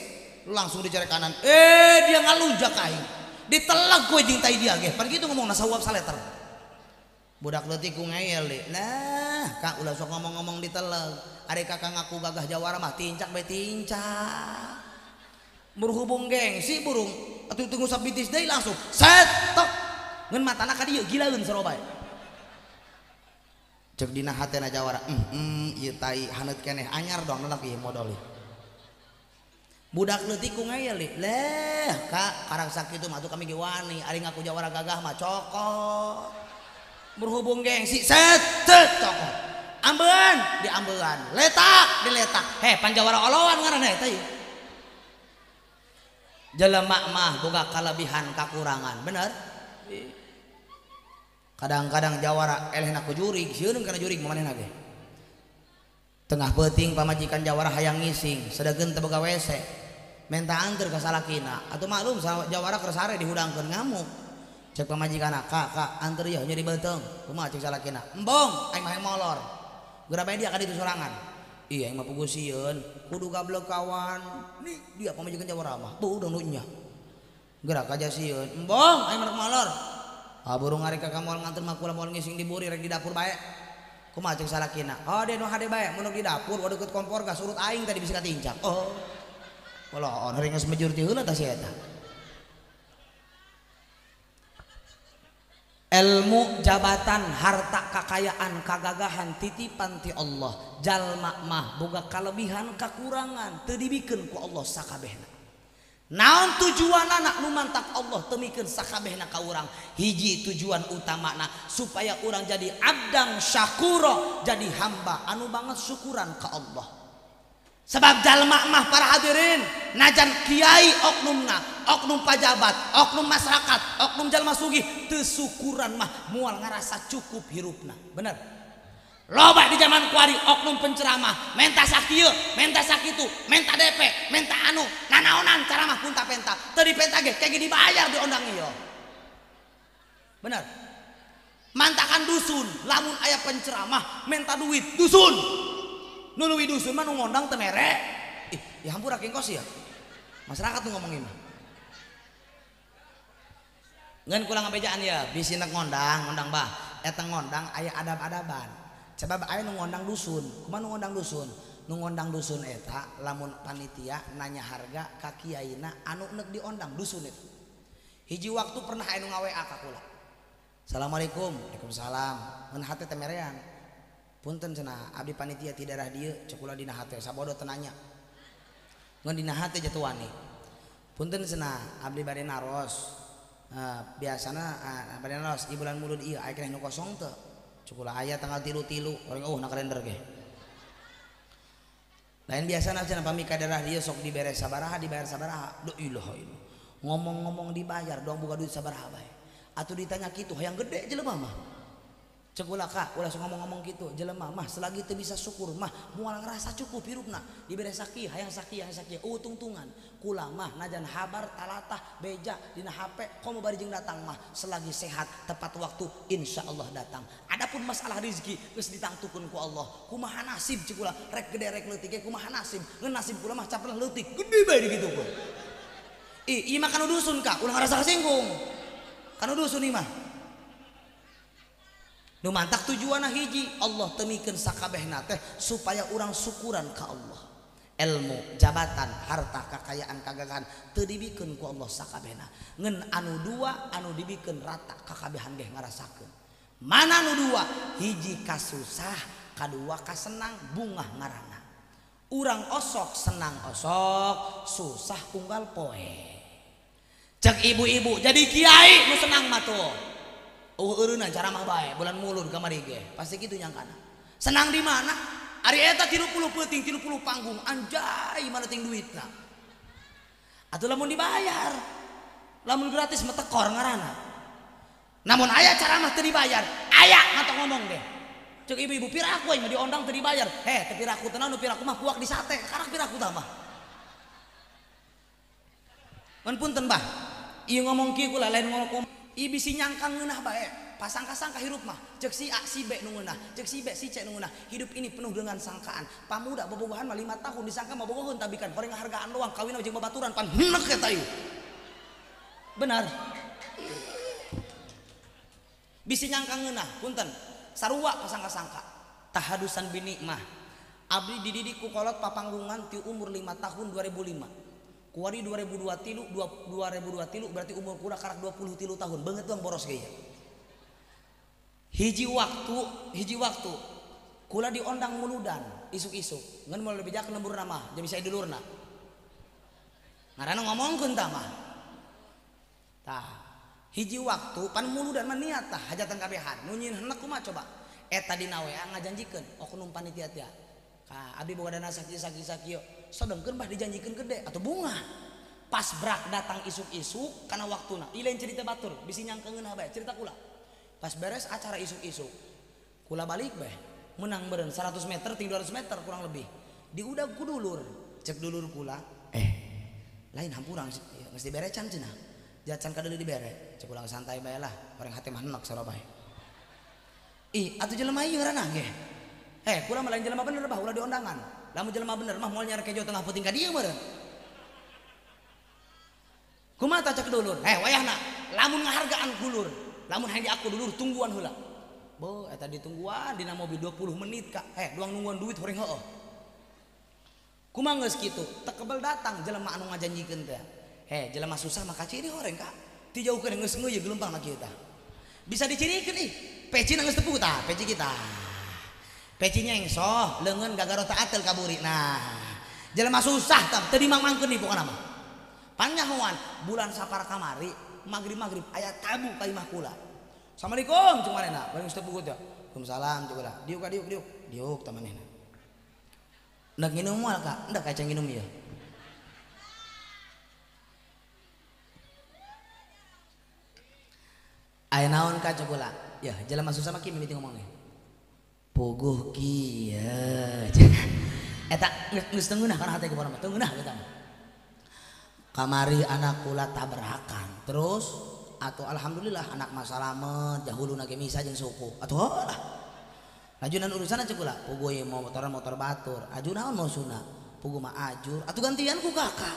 Langsung dicari kanan. Eh dia ngalunjak aing. Diteleg kowe jeung tai dia ge. Par kitu ngomongna sauap saleter. Budak leutik ku ngeyel deui. Lah, kak ulah sok ngomong-ngomong diteleg. Ari kakak ngaku gagah jawara mah tincak bae tincak. Berhubung gengsi burung atuh teu ngusap bitis deui langsung set tok. Ngan matana ka dieu gilaeun saro bae. Cek dina hatena jawara, ieu tai haneut keneh anyar dong nolak ieu modol. Budak leutik ku ngeyel deui. Leh, kak karang sakitu mah atuh kami ge wani, ari ngaku jawara gagah mah cokot. Berhubung gengsi set cokot. Ambeun diambeun, letak diletak. Heh panjawara oloan ngaranna eta ieu. Jelema mah boga kalebihan kakurangan, bener? Kadang-kadang jawara elehna ku jurig, sieun kana jurig manehna ge. Tengah peuting pamajikan jawara hayang ngising, sedegeun teu boga WC. Menta anteur ka salakina, atuh maklum jawara keur sare dihudangkeun ngamuk. Cek pamajikanna, "Kak, kak, anteur ieu nyeri beuteung." Kumaha cek salakina? "Embong, aing mah hayang molor." Geura bae dia ka ditu sorangan. Iya, aing mah puguh sieun, kudu gablek kawan. Nih dia pamajikan jawara mah, beuh nu nya. Geura kaja sieun, embong aing mah molor. Ah burung ari ka moal nganter mah kula moal ngising di buri rek di dapur bae. Kumaha cek salakina? Oh dia nu hade bae, mun di dapur waduh deukeut kompor gas urut aing tadi bisa katincak. Oh. Koloon hari geus mejur ti heula tah si eta. Ilmu, jabatan, harta, kakayaan, kagagahan titipan ti Allah. Jalma mah boga kalebihan kakurangan teu dibikeun ku Allah sakabehna. Naon tujuanana nu mantak Allah teu mikeun sakabehna ka urang? Hiji tujuan utamana supaya urang jadi abdang syakuro, jadi hamba anu banget syukuran ka Allah. Sebab jalma mah para hadirin najan kiai oknumna, oknum pajabat, oknum masyarakat, oknum jalma sugih teu syukuran mah moal ngarasa cukup hirupna. Bener? Loba di zaman kuari oknum penceramah menta sakieu, menta sakitu, menta DP, menta anu, nanaonan ceramah punta penta, teu dipenta ge kayak dibayar diondang ieu. Bener? Mantakan dusun, lamun aya penceramah menta duit dusun. Nuluwi dusun mah nu ngondang teu mere. Ih, Ya hampura kengkos ya. Masyarakat tuh ngomongin mah. Ngan kula ngabejaan ya, bisi nek ngondang, ngondang bah. Eta ngondang aya adab-adaban. Sebab aya nu ngondang dusun. Kumaha nu ngondang dusun? Nu ngondang dusun eta lamun panitia nanya harga ka kiaina anu nek diondang dusun itu. Hiji waktu pernah aya nu nga-WA ka kula. Assalamualaikum. Waalaikumsalam. Ngan hate teh merean. Punten cenah abdi panitia ti daerah dieu cek kula dina hate sabodo teu nanya. Ngan dina hate jatuh wani. Punten cenah abdi bade naros. Biasana bade naros di bulan Mulud ieu aya keneh nu kosong teu? Cek kula aya tanggal 3-3 urang eueuh na kalender ge. Lain biasana cenah pami ka daerah dieu sok dibere sabaraha dibayar sabaraha. Duh ilaha illallah. Ngomong-ngomong dibayar doang buka duit sabaraha bae. Atuh ditanya kitu hayang gede jelema mah. Cek ulah ka, ulah sok ngomong-ngomong kitu jelema mah selagi teu bisa syukur mah moal ngerasa cukup hirupna. Dibere sakieu hayang sakieu hayang sakieu tungtungan. Kula mah najan habar talatah beja dina HP komo bari jeung datang mah selagi sehat tepat waktu insyaallah datang. Adapun masalah rezeki geus ditangtukeun ku Allah. Kumaha nasib cek ulah rek gede rek leutik ge kumaha nasib. Ngan nasib kula mah caplah leutik gede bae digitukeun. Ih, ieu mah kanu dusun ka, ulah ngarasa kasinggung. Kanu dusun ieu mah. Nu mantak tujuanna hiji, Allah temikeun sakabehna teh supaya urang syukuran ka Allah. Ilmu, jabatan, harta, kakayaan, kagagahan teu dibikeun ku Allah sakabehna. Ngan anu dua anu dibikeun rata kakabehan ge ngarasakeun. Mana nu dua? Hiji kasusah, kadua kasenang, bungah ngaranna. Urang osok senang osok, susah unggal poe. Cek ibu-ibu jadi kiai nu senang mah tuh. Eueuh eureunna ceramah bae bulan Mulud kamari ge. Pasti kitu nyangkana. Senang di mana? Ari eta 30 peuting 30 panggung anjay mana ting duitna. Atuh lamun dibayar. Lamun gratis mah tekor ngaranna. Namun aya ceramah teu dibayar, aya ngatok ngomong deh. Cek ibu-ibu piraku aing mah diondang teu dibayar. Heh, teu piraku teh naon piraku mah kuak di sate, karak piraku tah mah. Mun punten bah. Ieu ngomong kieu kula lain ngomong ieu bisi nyangka ngeunah bae. Pasangka-sangka hirup mah cek si A si B nu ngeunah, cek si B si C nu ngeunah. Hidup ini penuh dengan sangkaan. Pamuda bobogohan mah 5 tahun disangka mah bobogoheun tabikan horeng ngahargaan doang kawin jeung babaturan pan heuneuk eta ieu. Benar. Bisi nyangka ngeunah, punten. Sarua pasangka-sangka. Tahadusan bini mah. Abdi dididik ku kolot papanggungan ti umur 5 tahun 2005. Kuari 2023 2023 berarti umur kura karak 23 tahun banget tuang boros gaya. Hiji waktu kula diondang muludan isuk-isuk ngan moal lebih jak lembur nama jadi bisa dulurna. Ngaranna ngomongkeun tah mah. Tah, hiji waktu pan muludan mah niat tah hajatan kabehan nu nyieun henek kumaha coba. Eta dina WA ngajanjikeun oknum panitia teh. Ka abdi boga dana sakieu sakieu. Sedengkeun bah dijanjikeun gede atau bunga. Pas brak datang isuk-isuk kana waktuna. Ieu lain cerita batur, bisi nyangka ngeunah bae cerita kula. Pas beres acara isuk-isuk, kula balik bae. Menang beureun 100 meter ting 200 meter kurang lebih. Diudag ku dulur, cek dulur kula, lain hampurang geus dibere can cenah. Jacan kadeuleu dibere, cek kula santai bae lah, orang hate mah enek sarua bae. Ih, atuh jelema ieu ngaranna ge. Kula mah lain jelema bener bah ulah diondangan. Lamun jelema bener mah moal nyarek kejo tengah peuting ka dieu meureun. Kumaha tah cek dulur? Wayahna lamun ngahargaan dulur, lamun hayang di aku dulur tungguan heula. Beuh eta ditungguan dina mobil 20 menit ka. Doang nungguan duit horeng heueuh. Kumaha geus kitu? Teu kebel datang jelema anu ngajanjikeun teh. Jelema susah mah kaciri horeng ka. Ti jauh keneh geus ngeuyeun gelempang na kieu tah. Bisa dicirikeun ih. Pecina geus tepuk tah, peci kita. Pecinya yang soh, leungeun gagaro taatel kaburi. Nah, jelema susah tah teu dimangmangkeun di pokona mah. Panyahoan bulan Sapar kamari, magrib-magrib aya tabu ka imah kula. Assalamualaikum cek manehna, bari geus teu teh. Waalaikumsalam cek kula. Diuk ka diuk diuk. Diuk tah manehna. Ndak nginum moal ka? Ndak kacang nginum ieu. Aya naon ka cek kula? Ya, jelema susah mah kieu mimiti ngomong nih. Puguh kieu. Eta geus teu ngeunah kana hate ku mah, teu ngeunah eta mah. Kamari anak kula tabrakan. Terus atau alhamdulillah anak mah salamet, jahuluna ge misa jeung suku. Atuh lah. Lajunan urusan cek kula, puguh ieu mau motor motor batur. Aju naon maksudna? Puguh mah ajur atuh gantian ku kakak.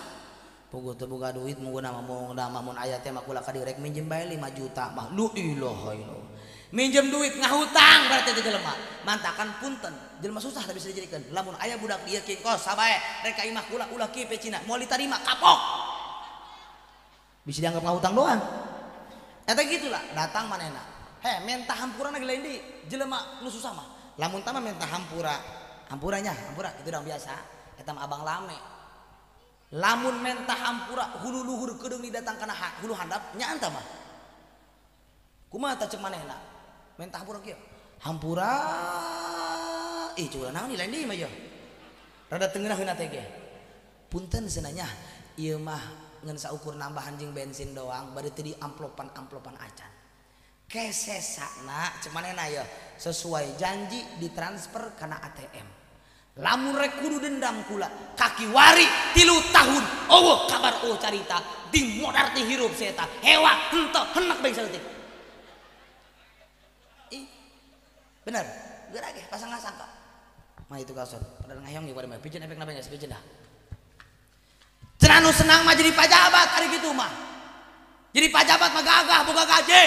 Puguh teu boga duit mun nama mun aya teh mah kula ka direk minjem bae 5 juta mah. Lu ilaha illallah. Minjem duit ngahutang berarti teh jelema. Mantakan punten, jelema susah tapi bisa dijadikeun. Lamun aya budak ieu kingkos sabae rek ka imah kula ulah kieu pecina, moal ditarima kapok. Bisa dianggap ngahutang doang. Eta gitulah, datang manehna. Heh, minta hampura lagi lain di jelema nu susah mah. Lamun tama minta hampura, hampuranya, hampura itu udah biasa. Eta mah abang lame. Lamun minta hampura hulu luhur kedeung didatang kana hulu handap nya anta mah. Kumaha tah ceuk manehna? Minta hampura kieu. Hampura ih culah naon lain di mah ieu. Rada teu ngeunaheun teh ge. Punten cenah nya, ieu mah ngan saukur nambahan jeung bensin doang bari teu di amplopan-amplopan acan. Kesesana cek manehna ya sesuai janji ditransfer kana ATM. Lamun rek kudu dendam kula kaki wari 3 tahun eueuh kabar eueuh carita di modar ti hirup si eta hewa henteu henek bae saeutik. Ih bener geura ge pasang sangka mah itu kasot pada ngayong ge pada mah pijeun efek napa geus pijeun dah. Cenah nu senang mah jadi pajabat ari kitu mah. Jadi pajabat mah gagah boga gaji.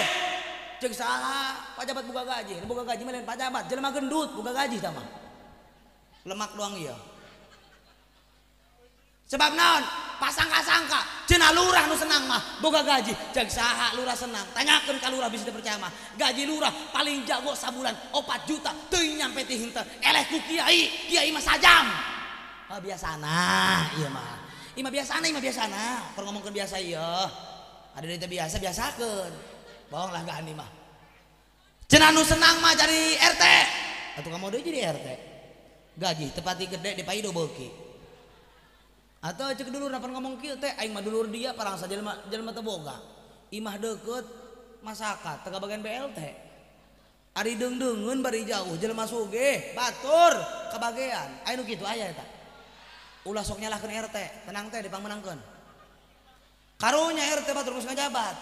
Cek saha pajabat boga gaji, boga gaji mah lain pajabat, jelema gendut boga gaji tah mah. Lemak doang ieu. Sebab naon? Pasangka-sangka cenah lurah nu senang mah boga gaji. Cek saha lurah senang? Tanyakeun ka lurah bisa dipercaya mah. Gaji lurah paling jago sabulan 4 juta teuing nyampe ti henteu. Eleh ku kiai, kiai mah sajam. Oh biasana ieu mah. Ieu mah biasana, ieu mah biasana. Keur ngomongkeun biasa ieu. Ada deui teh biasa biasakeun. Bohong lah gani mah. Cenah nu senang mah jadi RT. Atuh kamu deui jadi RT. Gaji tepati gede di paido beuki. Atau cek dulur napan ngomong kieu teh aing mah dulur dia parangsa jelema jelema teu boga. Imah deukeut masakat teu kabagian BLT. Ari deung-deungeun bari jauh jelema sugih batur kabagean. Aya nu kitu aya eta. Ulah sok nyalahkeun RT, tenang teh dipangmenangkeun. Karunya RT batur geus ngajabat.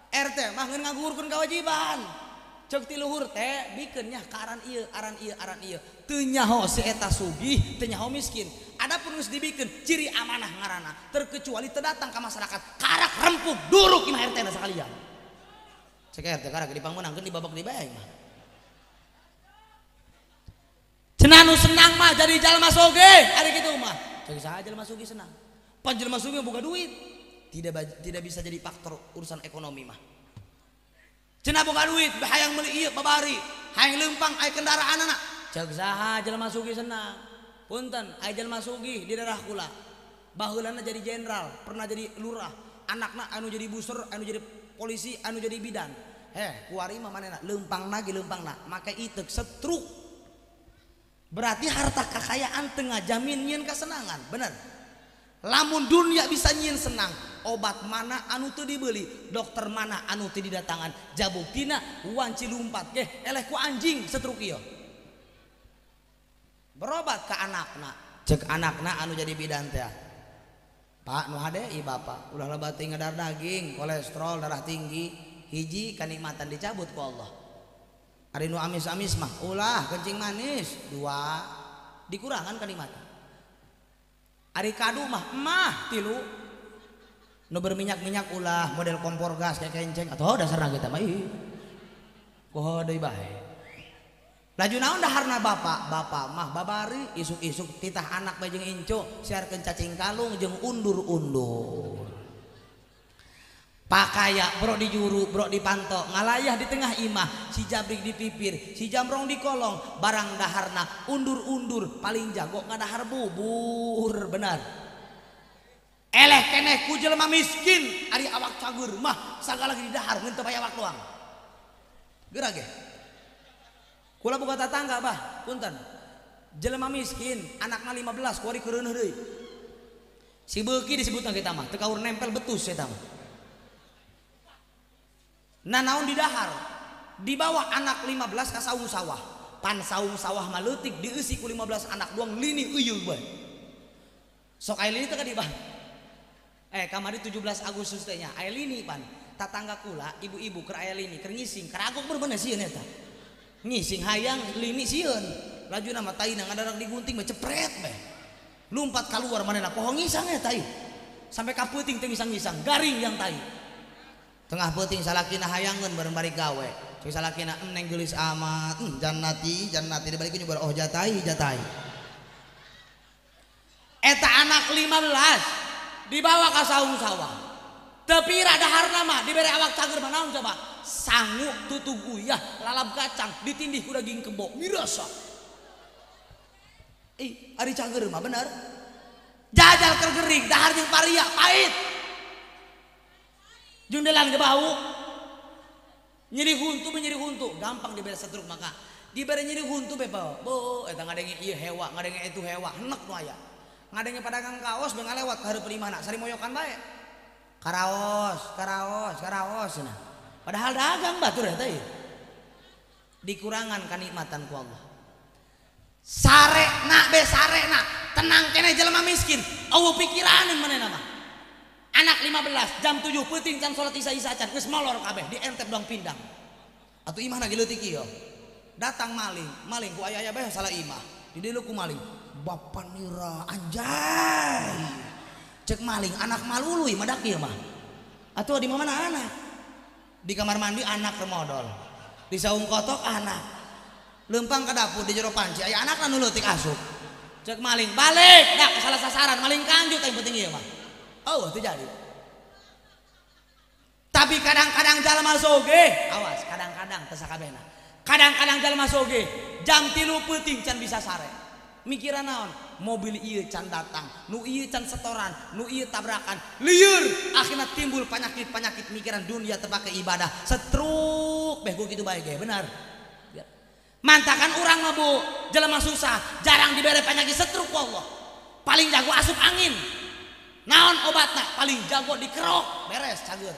RT mah ngeun ngagugurkeun kewajiban. Cek ti luhur teh bikeun nya ka aran ieu, aran ieu, aran ieu. Teu nyaho si eta sugih, teu nyaho miskin. Adapun geus dibikeun ciri amanah ngaranna, terkecuali teu datang ka masyarakat, karak rempug duruk imah RT na sakalian. Cek RT karak dipangmenangkeun dibabak di bae mah. Cenah nu senang mah jadi jalma sugih, ari kitu mah. Cek saha jalma sugih senang. Pan jelema sugih boga duit. Tidak bisa jadi faktor urusan ekonomi mah. Cenah boga duit, hayang meuli ieu babari, hayang leumpang aya kendaraanana. Cek saha jelema sugih senang. Punten, aya jelema sugih di daerah kula. Baheulana jadi jenderal, pernah jadi lurah, anakna anu jadi buser, anu jadi polisi, anu jadi bidan. Heh, kuari mah manehna leumpangna ge leumpangna, make iteuk setruk. Berarti harta kekayaan teu ngajamin nyieun kasenangan, bener. Lamun dunia bisa nyieun senang, obat mana anu teu dibeli, dokter mana anu teu didatangan, jabuktina wanci lumpat ge eleh ku anjing setruk ieu. Berobat ka anakna, cek anakna anu jadi bidan teh. Pak nu hade ieu bapak, ulah loba teuing ngadar daging, kolesterol, darah tinggi, hiji kanikmatan dicabut ku Allah. Ari nu amis-amis mah ulah kencing manis, dua dikurangan kanikmatan. Ari kadu mah emah tilu nu berminyak-minyak ulah model kompor gas kayak kenceng atau dasarna kita mah ih poho deui bae. Laju naon daharna bapak? Bapak mah babari isuk-isuk titah anak bae jeung incu siarkeun cacing kalung jeung undur-undur. Pakaya bro di juru, bro di panto, ngalayah di tengah imah, si jabrik di pipir, si jamrong di kolong, barang daharna undur-undur, paling jago ngadahar bubur, benar. Eleh keneh ku jelema miskin, ari awak cagur mah sagala di dahar ngeun teu bae awak doang. Geura ge. Kula boga tatangga bah, punten. Jelema miskin, anakna 15 kuari keureuneuh deui. Si beuki disebutna kita mah, teu kaur nempel betus eta mah. Nah naon di dahar dibawa anak 15 ka saung sawah, pan saung sawah mah leutik dieusi ku 15 anak doang lini euyeung bae. Sok aya lini teh ka di bah. Kamari 17 Agustus teh nya aya lini pan. Tatangga kula ibu-ibu keur aya lini keur ngising karagok bener sieun eta. Ngising hayang lini sieun. Lajuna mah taina ngadarak digunting mah cepret bae. Lompat keluar manehna poho ngisang eta ieu. Sampai ka peuting teu ngisang-ngisang, garing yang tai. Tengah peuting salakina hayangeun bareng bari gawe. Cek salakina neng geulis amat, jannati jannati dibalik nyoba oh jatai jatai. Eta anak 15 dibawa ka saung sawah. Teu pira daharna mah dibere awak cager mah naon coba? Sangu tutug uyah, lalap kacang, ditindih ku daging kebo, mirasa. Ih, ari cager mah bener. Jajal keur gering, dahar jeung paria, pahit. Jeung delang ge bau. Nyeri huntu menyeri huntu, gampang dibere setruk maka. Dibere nyeri huntu be bo, eta ngadenge ieu hewa, ngadenge itu hewa, henek nu aya. Ngadenge pedagang kaos be ngalewat ka hareupeun imahna, sari moyokan bae. Karaos, karaos, karaos cenah. Padahal dagang batur eta ieu. Dikurangan kanikmatan ku Allah. Sarena be sarena, tenang keneh jelema miskin, eueuh pikiraneun manehna mah. Anak 15 jam 7 peuting can salat isya-isya can geus molor kabeh dientep doang pindang. Atuh imahna ge leutik ieu. Datang maling, maling ku aya-aya bae salah imah. Di dieu ku maling. Bapak nira anjay. Cek maling anak maluluy madak ieu mah. Atuh di mana anak? Di kamar mandi anak remodol. Di saung kotok anak. Lempang ke dapur di jero panci aya anakna nu leutik asup. Cek maling balik dak salah sasaran maling kanjut yang penting ieu mah. Oh, itu jadi. Tapi kadang-kadang jalma soge, awas kadang-kadang teu sakabehna. Kadang-kadang jalma soge jam 3 peuting can bisa sare. Mikiran naon? Mobil ieu can datang, nu ieu can setoran, nu ieu tabrakan, lieur, akhirnya timbul penyakit-penyakit mikiran dunia terpakai ibadah, setruk beh gua kitu bae ge, benar. Mantakan urang mah Bu, jelema susah, jarang dibere penyakit setruk ku Allah. Paling jago asup angin. Naon obatna? Paling jago dikerok, beres cager.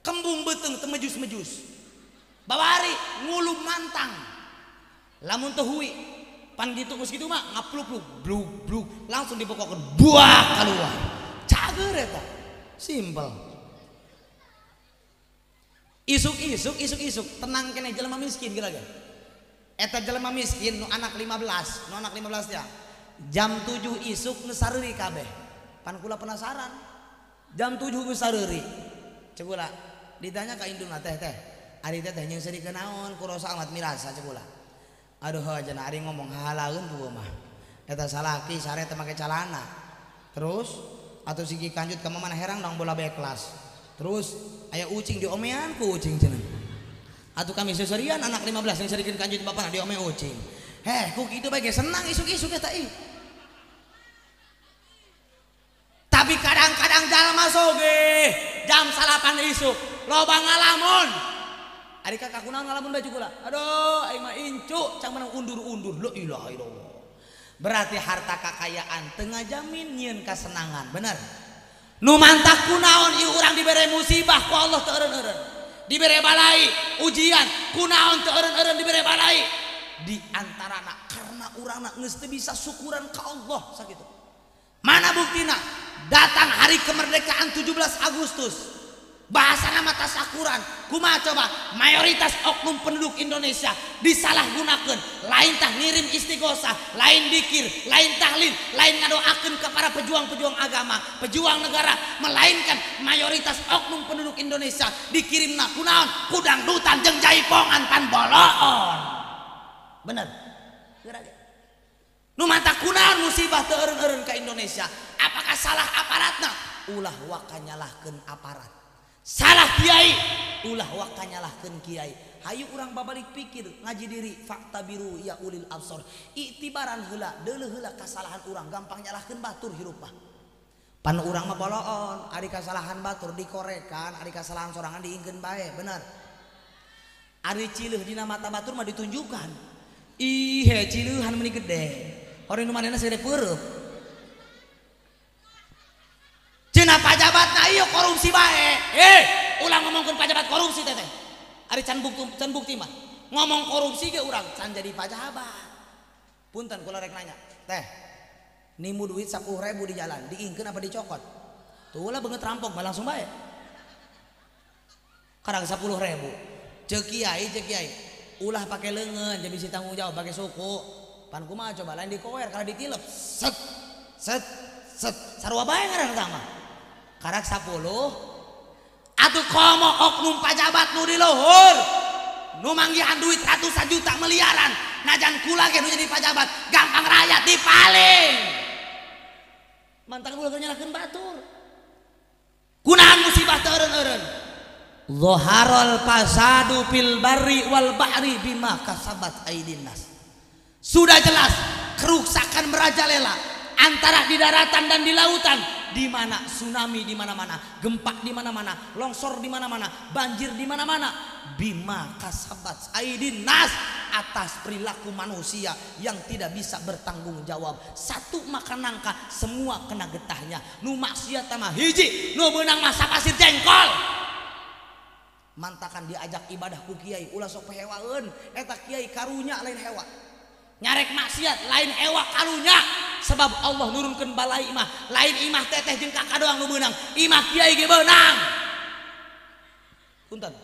Kembung beuteung teu mejus-mejus. Babari ngulum mantang. Lamun teu hui, pan gitu geus kitu mah ngapluk-pluk, blug-blug, langsung dipokokeun buah keluar. Cager eta. Simpel. Isuk-isuk, isuk-isuk, tenang keneh jelema miskin kira ge. Eta jelema miskin nu anak 15, nu anak 15 ya. Jam 7 isuk nu sareuri kabeh. Pan kula penasaran. Jam 7 geus sareuri. Cek kula ditanya ka indungna teh teh. Ari teh teh nyeung seuri naon ku rosa amat mirasa cek kula. Aduh cenah ari ngomong hahalaeun ku mah. Eta salaki sare teh make calana. Terus atuh sigi kanjut ka mana herang dong bola beklas. Terus aya ucing diomean ku ucing cenah. Atuh kami seserian anak 15 yang serikeun kanjut bapana diome ucing. Heh, ku kitu bae ge senang isuk-isuk eta ih. Tapi kadang-kadang jalma soge jam 9 isuk loba ngalamun. Ari kakak kunaon ngalamun baju kula? Aduh, aing mah incu cang menang undur-undur. La ilaha illallah. Berarti harta kakayaan teu ngajamin nyieun kasenangan, bener. Nu mantak kunaon ieu urang dibere musibah ku Allah teu eureun-eureun. Dibere balai, ujian, kunaon teu eureun-eureun dibere balai. Di antarana karena urangna geus teu bisa syukuran ka Allah sakitu. Mana buktina? Datang hari kemerdekaan 17 Agustus. Bahasana mata sakuran. Kumaha coba? Mayoritas oknum penduduk Indonesia disalahgunakeun, lain tah ngirim istighosah, lain dikir, lain tahlil, lain ngadoakeun ke para pejuang-pejuang agama, pejuang negara, melainkan mayoritas oknum penduduk Indonesia dikirimna kunaon? Ku dangdutan jeung jaipongan pan boloon. Bener. Nu mata kunaon musibah teu eureun-eureun ka Indonesia? Apakah salah aparatna? Ulah waka nyalahkeun aparat. Salah kiai, ulah waka nyalahkeun kiai. Hayu urang babalik pikir ngaji diri fakta biru ya ulil absor. Iktibaran heula, deuleuh heula kasalahan urang, gampang nyalahkeun batur hirup mah. Pan urang mah boloon, ari kasalahan batur dikorekan, ari kasalahan sorangan diingkeun bae, bener. Ari cileuh dina mata batur mah ditunjukkan. Ih, cileuhan meni gede. Orang nu manehna sagede peureub. Cenah pajabatna ieu korupsi bae. Ulah ngomongkeun pajabat korupsi teteh. Ari can bukti mah. Ngomong korupsi ge urang can jadi pajabat. Punten kula rek nanya. Teh, nimu duit 10.000 di jalan, diingkeun apa dicokot? Tuh lah beungeut rampok mah langsung bae. Karang 10.000. Ceuk kiai, ulah pakai leungeun jadi bisi tanggung jawab pakai suku. Pan kumaha coba lain dikoer kalau ditilep. Set. Set set sarua bae ngaran eta mah. Karak 10 atuh komo oknum pajabat nu di luhur nu manggihan duit ratusan juta miliaran najan kula ge nu jadi pajabat gampang rakyat dipaling. Mantap ulah nyalahkeun batur. Kunaon musibah teu eureun-eureun. Zaharal fasadu fil barri wal bahri bima kasabat aidin nas. Sudah jelas kerusakan merajalela antara di daratan dan di lautan, di mana tsunami di mana-mana, gempa di mana-mana, longsor di mana-mana, banjir di mana-mana. Bima kasabat aidin nas, atas perilaku manusia yang tidak bisa bertanggung jawab. Satu makan nangka semua kena getahnya. Nu maksiat mah hiji, nu meunang masa pasir jengkol. Mantakan diajak ibadah ku kiai ulah sok hewaeun, eta kiai karunya lain hewa. Nyarek maksiat lain hewa karunya, sebab Allah nurunkeun balai imah, lain imah teteh jeung kakak doang nu beunang, imah kiai ge beunang. Punten.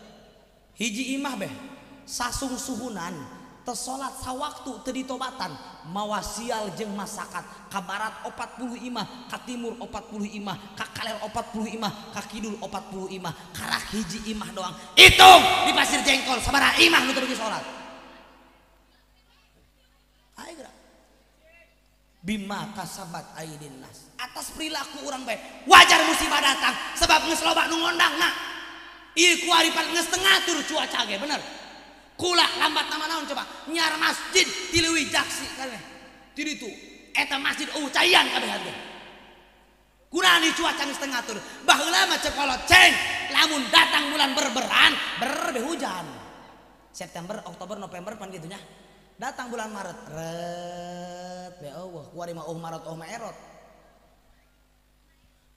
Hiji imah beh sasung suhunan teu salat sawaktu teu ditobatan, mawa sial jeung masakat, ka barat 40 imah, ka timur 40 imah, ka kaler 40 imah, ka kidul 40 imah, karak hiji imah doang. Hitung di pasir jengkol sabaraha imah nu teu beuki salat. Ayo gerak. Bima kasabat aidin nas, atas perilaku orang bae wajar musibah datang sebab geus loba nu ngondangna. Ieu kuari pan geus teu ngatur cuaca ge bener. Kula lambat nama naon coba nyar masjid tileuwi jaksi kabeh. Ti ditu eta masjid eueuh caian kabeh harga. Kunaon di cuaca geus teu ngatur. Baheula mah cek kolot ceng lamun datang bulan berberan berbe hujan. September, Oktober, November pan kitu nya. Datang bulan Maret ret be eueuh kuari mah eueuh Maret eueuh mah erot.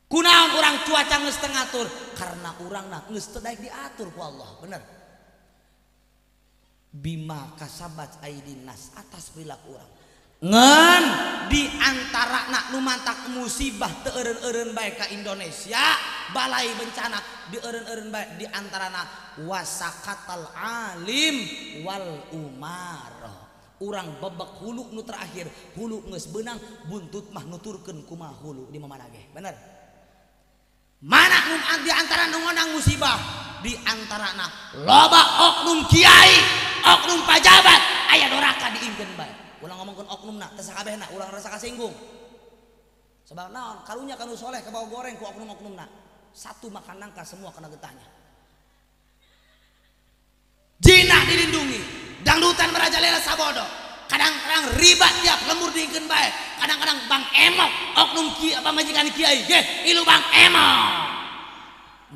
Kunaon urang cuaca geus teu ngatur karena urangna geus teu daek diatur ku Allah, bener. Bima kasabat aidin nas, atas perilaku urang. Ngan di antara nak nu mantak musibah teu eureun-eureun bae ka Indonesia, balai bencana di eureun-eureun bae di antarana wasakatal alim wal umar. Urang bebek hulu nu terakhir, hulu geus beunang buntut mah nuturkeun kumaha hulu di mana ge, bener. Mana nu di antara nu ngondang musibah di antarana loba oknum kiai, oknum pajabat aya doraka diingkeun bae. Ulah ngomongkeun oknumna teu sakabehna, ulah rasa kasinggung. Sebab naon? Karunya kanu soleh kabawa goreng ku oknum-oknumna. Satu makan nangka semua kena getahnya. Jinah dilindungi, dangdutan merajalela sabodo. Kadang-kadang riba tiap lembur diingkeun bae. Kadang-kadang bang emok oknum kiai apa majikan kiai ge ilu bang emok.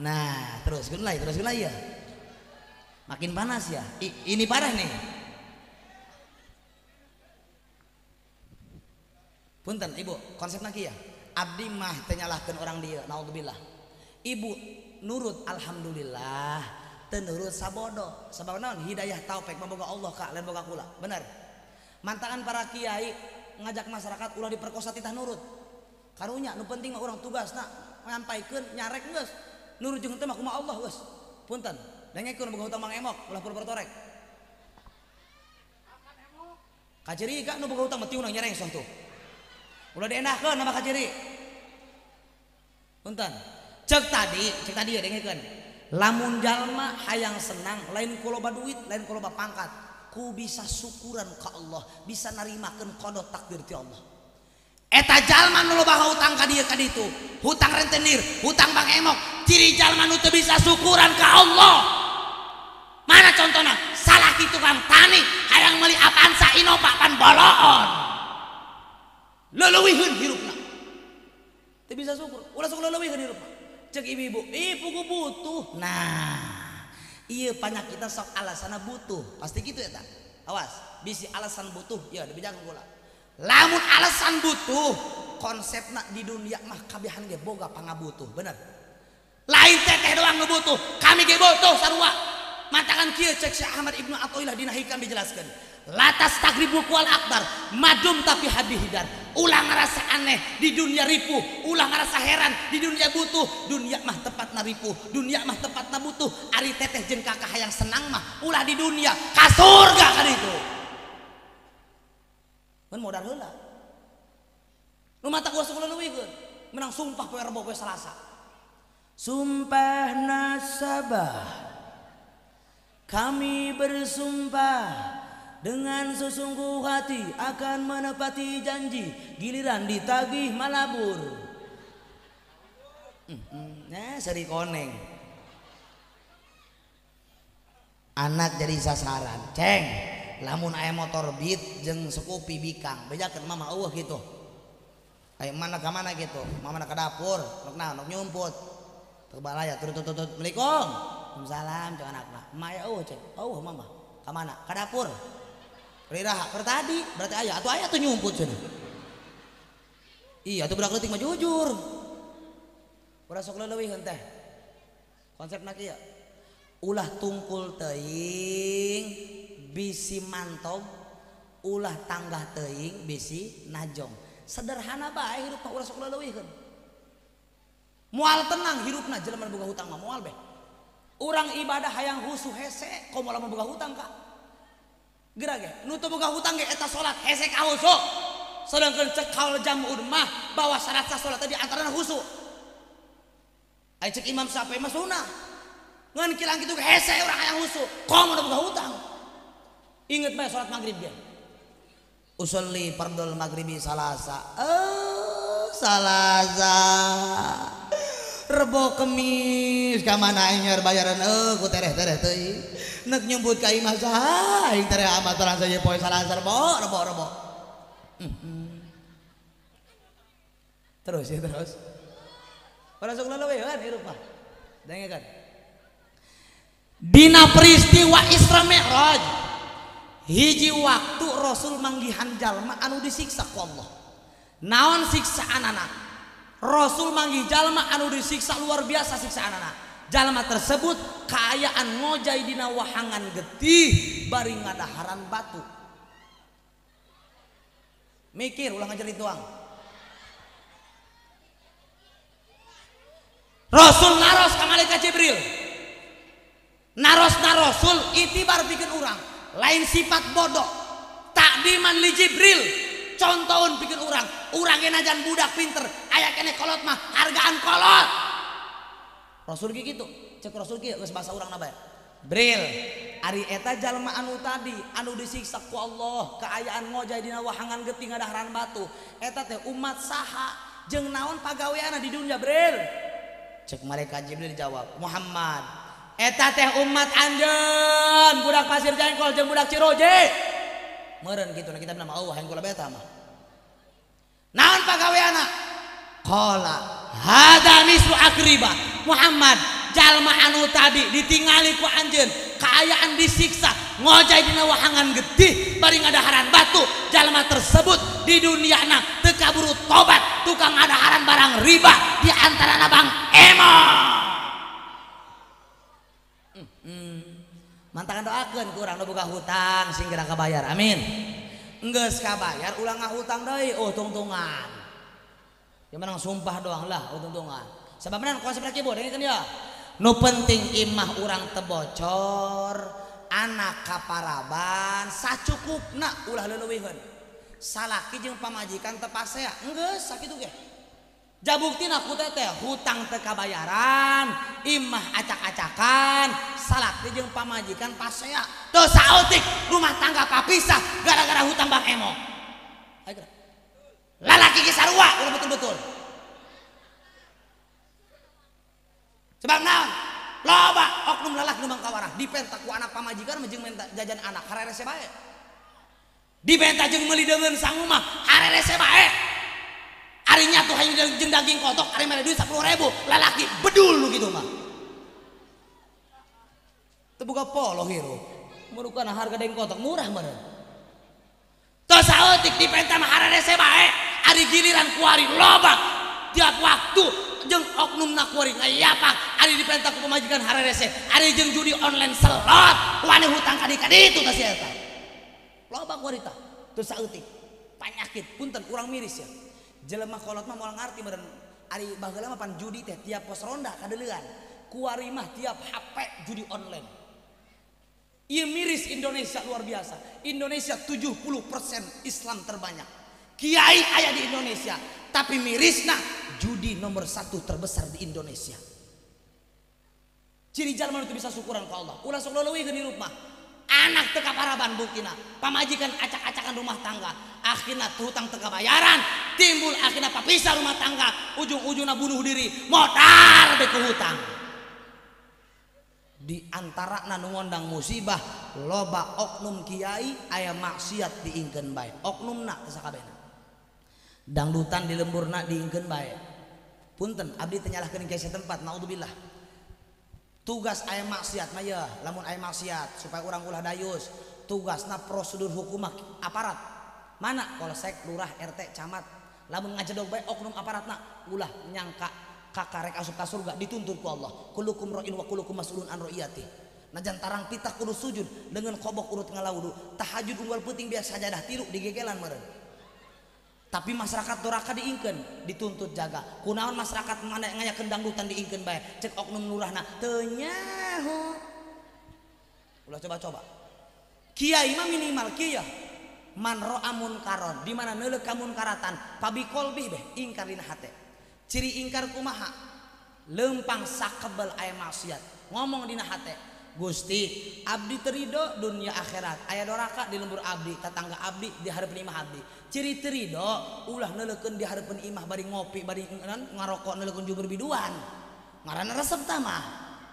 Nah, terus lagi ya. Makin panas ya. Ini parah nih. Punten ibu, konsep lagi ya. Abdi mah teu nyalahkeun orang dieu, naudzubillah. Ibu nurut alhamdulillah, teu nurut sabodo. Sabab naon? Hidayah taufik mah boga Allah ka, lain boga kula. Bener. Mantakan para kiai ngajak masyarakat ulah diperkosa titah nurut. Karunya nu penting mah urang tugasna nyampaikeun nyarek geus. Nurut jeung teu mah kumaha Allah geus. Punten. Dengekeun boga hutang mang emok ulah pur-pur torek. Kaciri ka nu boga hutang mah tiunang nyereng soh tuh. Ulah dienahkeun nama kaciri. Punten. Cek tadi ya dengekeun. Lamun jalma hayang senang lain ku loba duit, lain ku loba pangkat, ku bisa syukuran ka Allah, bisa narimakeun qada takdir ti Allah. Eta jalma nu loba hutang ka dieu ka ditu, hutang rentenir, hutang bang emok, ciri jalma nu teu bisa syukuran ka Allah. Mana contohna? Salah ki tukang tani hayang meuli Avanza Innova pan boloon. Leleuwihkeun hirupna. Teu bisa syukur, ulah sok leleuwihkeun hirupna. Cek ibu-ibu, ih pugu butuh. Nah, iya banyak kita sok alasanna butuh, pasti gitu ya tak? Awas, bisi alasan butuh, ya dibejakeun kula. Lamun alasan butuh, konsepna di dunia mah kabehan ge boga pangabutuh, bener. Lain teteh doang nu butuh, kami ge butuh sarua. Mantakan kieu cek Syekh Ahmad Ibnu Athaillah dina Hikam dijelaskeun. Latas tagribu kual akbar, madum tapi habihidar. Ulah ngerasa aneh di dunia ripuh, ulah ngerasa heran di dunia butuh. Dunia mah tepatna ripuh, dunia mah tepatna butuh. Ari teteh jeung kakak hayang senang mah ulah di dunia, ka surga kan itu. Mun modal heula. Nu mata gua sok leuwihkeun. Menang sumpah poe Rebo poe Selasa. Sumpah nasabah. Kami bersumpah dengan sesungguh hati akan menepati janji, giliran ditagih malabur. Nah, seri koneng. Anak jadi sasaran. Ceng, lamun aya motor beat jeung Scoopy bikang, bejakeun mama eueuh gitu. Aya mana ka mana gitu, mama ka dapur, nok naon nok nyumput. Teu balaya turut turut turut. Assalamualaikum. Waalaikumsalam cek anakna. Maya eueuh cek. Eueuh mama. Ka mana? Ka dapur. Riraha keur tadi berarti aya atuh aya tuh nyumput cenah. Iya atuh budak leutik mah jujur. Ulah sok leuwihkeun teh. Konsepna kieu. Ulah tungkul teuing bisi mantog, ulah tanggah teuing bisi najong. Sederhana bae hirup mah ulah sok leuwihkeun. Moal tenang hirupna jelema boga hutang mah moal beh. Urang ibadah hayang husu hese komo lamun boga hutang ka. Geura ge nu teu boga hutang ge eta salat hese ka husu. Sedangkan cek kaul jam'un mah bahwa syarat sah salat tadi antarana husu. Ai cek Imam Syafi'i mah sunah. Ngan kilang kitu hese urang hayang husu komo boga hutang. Inget bae salat maghrib ge. Usolli fardul maghribi salasa. Salasa. Rebo Kemis ka mana aing nyer bayaran ku tereh-tereh teuing. Nek nyumput ka imah saha aing tereh amat terang saja poe salasa rebo rebo rebo. Terus ya terus. Ora sok leuwih kan hirup mah. Dengekeun. Dina peristiwa Isra Mi'raj hiji waktu Rasul manggihan jalma anu disiksa ku Allah. Naon siksaanana? Rasul manggih jalma anu disiksa luar biasa siksaanana. Jalma tersebut kaayaan ngojay dina wahangan getih bari ngadaharan batu. Mikir ulah ngajarin tuang. Rasul naros ka malaikat Jibril. Naros na Rasul itibar bikin urang. Lain sifat bodoh. Takdiman li Jibril. Contohun bikin urang. Urang najan budak pinter, aya keneh kolot mah hargaan kolot. Rasul ki kitu, cek Rasul ki geus bahasa urang na bae. Bril, ari eta jalma anu tadi anu disiksa ku Allah, kaayaan ngojay dina wahangan getih ngadaharan batu. Eta teh umat saha jeung naon pagaweanna di dunya, Bril? Cek malaikat Jibril dijawab, Muhammad. Eta teh umat anjeun, budak Pasir Jengkol jeung budak Ciroje. Meureun kitu na kitab nama Allah hayang kula beta mah. Naon pagaweana? Qala hada nisfu akriba. Muhammad jalma anu tadi ditingali ku anjeun kaayaan disiksa ngojay dina wahangan getih bari ngadaharan batu. Jalma tersebut di duniana teu kaburu tobat, tukang ngadaharan barang riba di antarana Bang Emo. Mantakan doakeun ku urang nu boga hutang sing geura kabayar. Amin. Enggeus kabayar ulah ngahutang deui, oh tungtungan. Ya menang sumpah doang lah, oh tungtungan. Sebab menang konsep kieu dengekeun ya. Nu penting imah urang teu bocor, anak kaparaban sacukupna ulah leuwihkeun. Salaki jeung pamajikan teu pasea, enggeus sakitu ge. Jabuktina ku teh hutang teu kabayaran, imah acak-acakan, salaki jeung pamajikan pasea. Teu saeutik rumah tangga papisah gara-gara hutang Bang Emo. Ayo lalaki ge sarua ulah betul-betul. Sebab naon? Loba oknum lalaki nu mangkawarah dipenta ku anak pamajikan mah jeung menta jajan anak harerese bae. Dipenta jeung meuli deungeun sangu mah harerese bae. Ari nyatu hayang jeung daging kotok ari mere duit 10.000 lalaki bedul nu kitu mah. Teu boga poloh hirup. Merukan harga daging kotok murah meureun. Teu saeutik dipenta mah harerese bae. Ari giliran kuari loba tiap waktu jeung oknumna kuari ngayapak ari dipenta ku pamajikan harerese ari jeung judi online selot wani hutang ka ditu tah si eta. Loba kuari tah teu saeutik. Panyakit punten urang miris ya. Jelema kolot mah moal ngarti meureun ari baheula mah pan judi teh tiap pos ronda kadeulean. Kuari mah tiap HP judi online. Ieu miris Indonesia luar biasa. Indonesia 70% Islam terbanyak. Kiai aya di Indonesia, Tapi mirisna judi nomor 1 terbesar di Indonesia. Ciri jalma nu teu bisa syukuran ka Allah. Ulah sok leuwih hirup mah. Anak teu kaparaban buktina, pamajikan acak-acakan rumah tangga, akhirna hutang teu kabayaran, timbul akhirna papisah rumah tangga, ujung-ujungna bunuh diri, modar be ku hutang. Di antara nu ngondang musibah loba oknum kiai aya maksiat diingkeun bae, oknumna teu sakabehna. Dangdutan di lemburna diingkeun bae. Punten abdi teu nyalahkeun kiai setempat, naudzubillah. Tugas aya maksiat mah yeuh, lamun aya maksiat supaya urang ulah dayus, tugasna prosedur hukum aparat. Mana polsek, lurah, RT, camat, lamun ngajedog bae oknum aparatna ulah nyangka kakarek asup ka surga dituntut ku Allah. Kullukum ra'in wa kullukum mas'ulun an ra'iyati. Najan tarang pitah kudu sujud dengan kobok urut ngalawudu, tahajud unggal peuting biasa sajadah tilu digegelan meureun. Tapi masyarakat doraka diingkeun, dituntut jaga. Kunaon masyarakat mana ngayakeun dangdutan diingkeun bae, cek oknum lurahna teu nyaho. Ulah coba-coba. Kiai mah minimal kieu man ra'a munkaron, di mana neuleuk ka munkaratan, pabiqolbih beh ingkar dina hate. Ciri ingkar kumaha? Lempang sakebel aya maksiat, ngomong dina hate. Gusti, abdi terido dunia akhirat. Aya doraka di lembur abdi, tetangga abdi di hareupeun imah abdi. Ciri terido ulah neuleukeun di hareupeun imah bari ngopi, bari ngarokok neuleukeun jubur biduan. Ngaranna resep tah mah.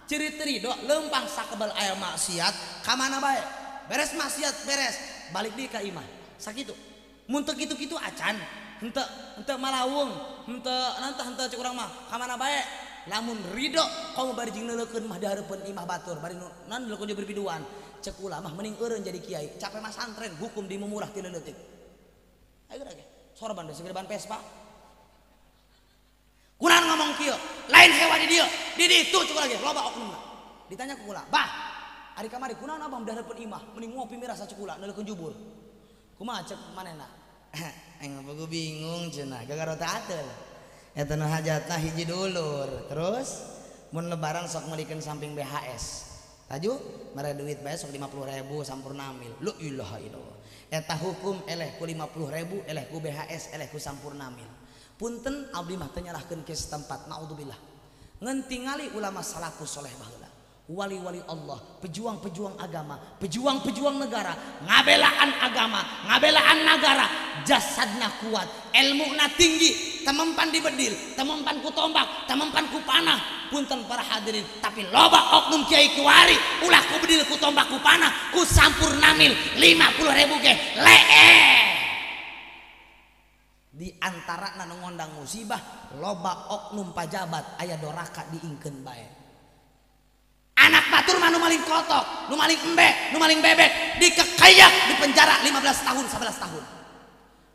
Ciri terido lempang sakebel aya maksiat, ka mana bae? Beres maksiat beres, balik deui ka imah. Sakitu. Mun teu kitu-kitu acan, henteu henteu malawung, henteu nantah henteu cek urang mah, ka mana bae? Lamun ridho kamu bari jeung neuleukeun mah di hareupeun imah batur bari nan neuleukeun jeung berbiduan cek ulama mah mending eureun jadi kiai capek mah santren hukum di murah ti leutik ayo geura ge sorban we segede ban Vespa kunaon ngomong kieu lain hewa di dieu di ditu cek lagi loba oknumna ditanya ku kula bah ari kamari kunaon abah di hareupeun imah mending ngopi mirasa cek kula neuleukeun jubur kumaha cek manehna aing mah bingung cenah gagaro teh ateul. Eta nu hajatna hiji dulur. Terus mun lebaran sok meulikeun samping BHS. Taju mere duit bae sok 50.000 sampurna mil. La ilaha illallah. Eta hukum eleh ku 50.000, eleh ku BHS, eleh ku sampurna mil. Punten abdi mah teu nyalahkeun ke setempat, naudzubillah. Ngan tingali ulama salafus soleh baheula. Wali-wali Allah, pejuang-pejuang agama, pejuang-pejuang negara, ngabelaan agama, ngabelaan negara, jasadna kuat, ilmuna tinggi, temempan dibedil, temempan ku tombak, temempan ku panah, punten para hadirin, tapi loba oknum kiai kuari, ulah ku bedil, ku tombak, ku panah, ku sampurnamil, 50.000 ge, lee. Di antara nu ngondang musibah, loba oknum pajabat aya doraka diingkeun bae. Anak batur mah nu maling kotok, nu maling embe, nu maling bebek, dikekayak di penjara 15 tahun, 11 tahun.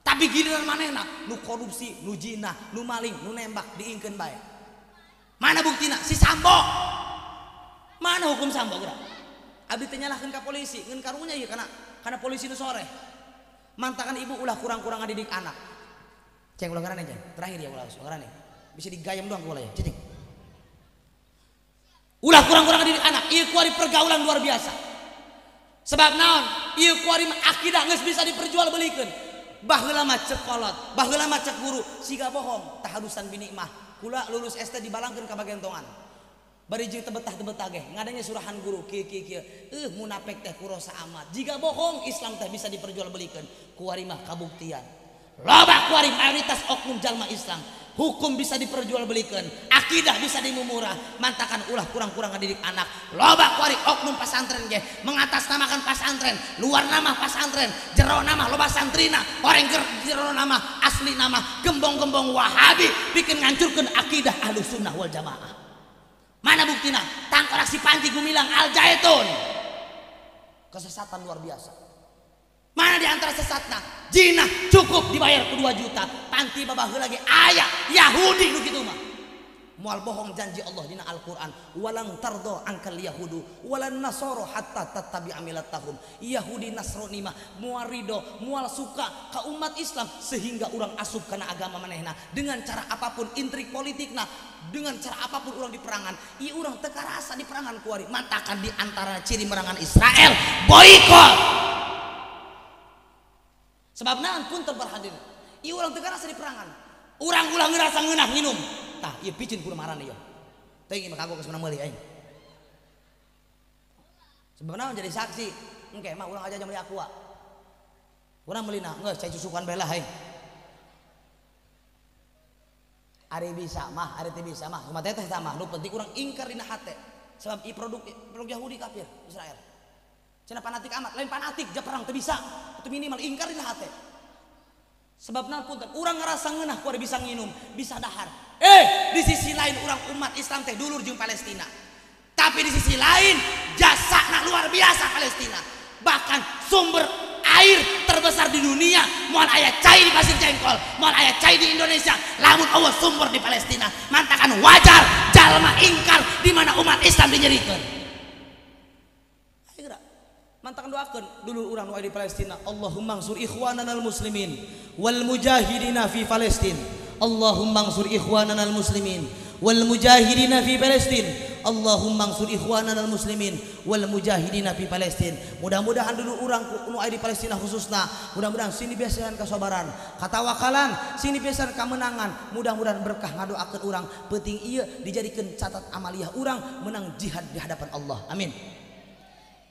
Tapi giliran manehna nu korupsi, nu jinah, nu maling, nu nembak diingkeun bae. Mana buktina? Si Sambo. Mana hukum Sambo geura? Abdi teh nyalahkeun ka polisi, ngeun karunya ieu kana polisi nu sore. Mantakan ibu ulah kurang-kurang ngadidik anak. Ceng ulah ngarane ceng. Terakhir ya ulah ngarane. Bisa digayem doang ulah ya, cicing. Ulah kurang-kurang didik anak, ieu kuari pergaulan luar biasa. Sebab naon? Ieu kuari akidah geus bisa diperjualbelikeun. Baheula mah cek kolot, baheula mah cek guru, siga bohong, taharusan binikmah. Kula lulus ST dibalangkeun ka bagentongan. Bari jeung tebetah-tebetah ge, ngadanya surahan guru kieu kieu kieu. Munafik teh kurosa amat. Jika bohong Islam teh bisa diperjualbelikeun. Kuari mah kabuktian. Loba kuari mayoritas oknum jalma Islam. Hukum bisa diperjualbelikan, akidah bisa dimumurah, mantakan ulah kurang-kurang ngadidik anak. Loba kuari oknum pasantren ge mengatasnamakan pasantren, luar nama pasantren, jero nama loba santrina, orang jero nama asli nama gembong-gembong Wahabi bikin ngancurkeun akidah Ahlus Sunnah wal Jamaah. Mana buktina? Tangkorak si Panji Gumilang Al Zaitun. Kesesatan luar biasa. Mana di antara sesatna? Jinah cukup dibayar ku 2 juta. Panti babaheula lagi aya Yahudi nu kitu mah. Moal bohong janji Allah dina Al-Qur'an, walang tardo angkal yahudu walan nasoro hatta tattabi'a millatahum. Yahudi Nasrani mah moal ridho, moal suka ka umat Islam sehingga urang asup kana agama manehna dengan cara apapun intrik politikna, dengan cara apapun urang diperangan. Ieu urang teu karasa diperangan kuari. Mantakan di antara ciri merangan Israel boikot. Sebab naon pun terberhadir. Ieu urang teu karasa diperangan. Urang ulah ngerasa ngeunah nginum. Tah ieu picin kudu marana ieu. Teuing mah kagok geus menang meuli aing. Sebenarnya jadi saksi, engke mah urang aja meuli aqua. Urang meulina geus cai susukan bae lah aing. Ari bisa mah, ari teu bisa mah, cuma teteh tah mah, nu penting urang ingkar dina hate. Sebab i produk Yahudi kafir Israel. Cenah fanatik amat, lain fanatik ja perang teu bisa. Itu minimal ingkar dina hate. Sebab naon punten, urang ngerasa ngeunah ku ari bisa nginum, bisa dahar. Di sisi lain urang umat Islam teh dulur jeung Palestina. Tapi di sisi lain jasana luar biasa Palestina. Bahkan sumber air terbesar di dunia, moal aya cai di Pasir Jengkol, moal aya cai di Indonesia, lamun eueuh sumber di Palestina. Mantakan wajar jalma ingkar di mana umat Islam dinyerikeun. Ayo geura. Mantakan doakeun dulur urang nu aya di Palestina. Allahumma ansur ikhwananal muslimin wal mujahidina fi Palestin. Allahumma ansur ikhwananal muslimin wal mujahidina fi Palestin. Allahumma ansur ikhwananal muslimin wal mujahidina fi Palestin. Mudah-mudahan dulu urang nu aya di Palestina khususna, mudah-mudahan sini biasaan kasabaran, katawakalan, sini biasaan kamenangan. Mudah-mudahan berkah ngadoakeun urang. Penting ieu dijadikeun catat amaliyah urang menang jihad di hadapan Allah. Amin.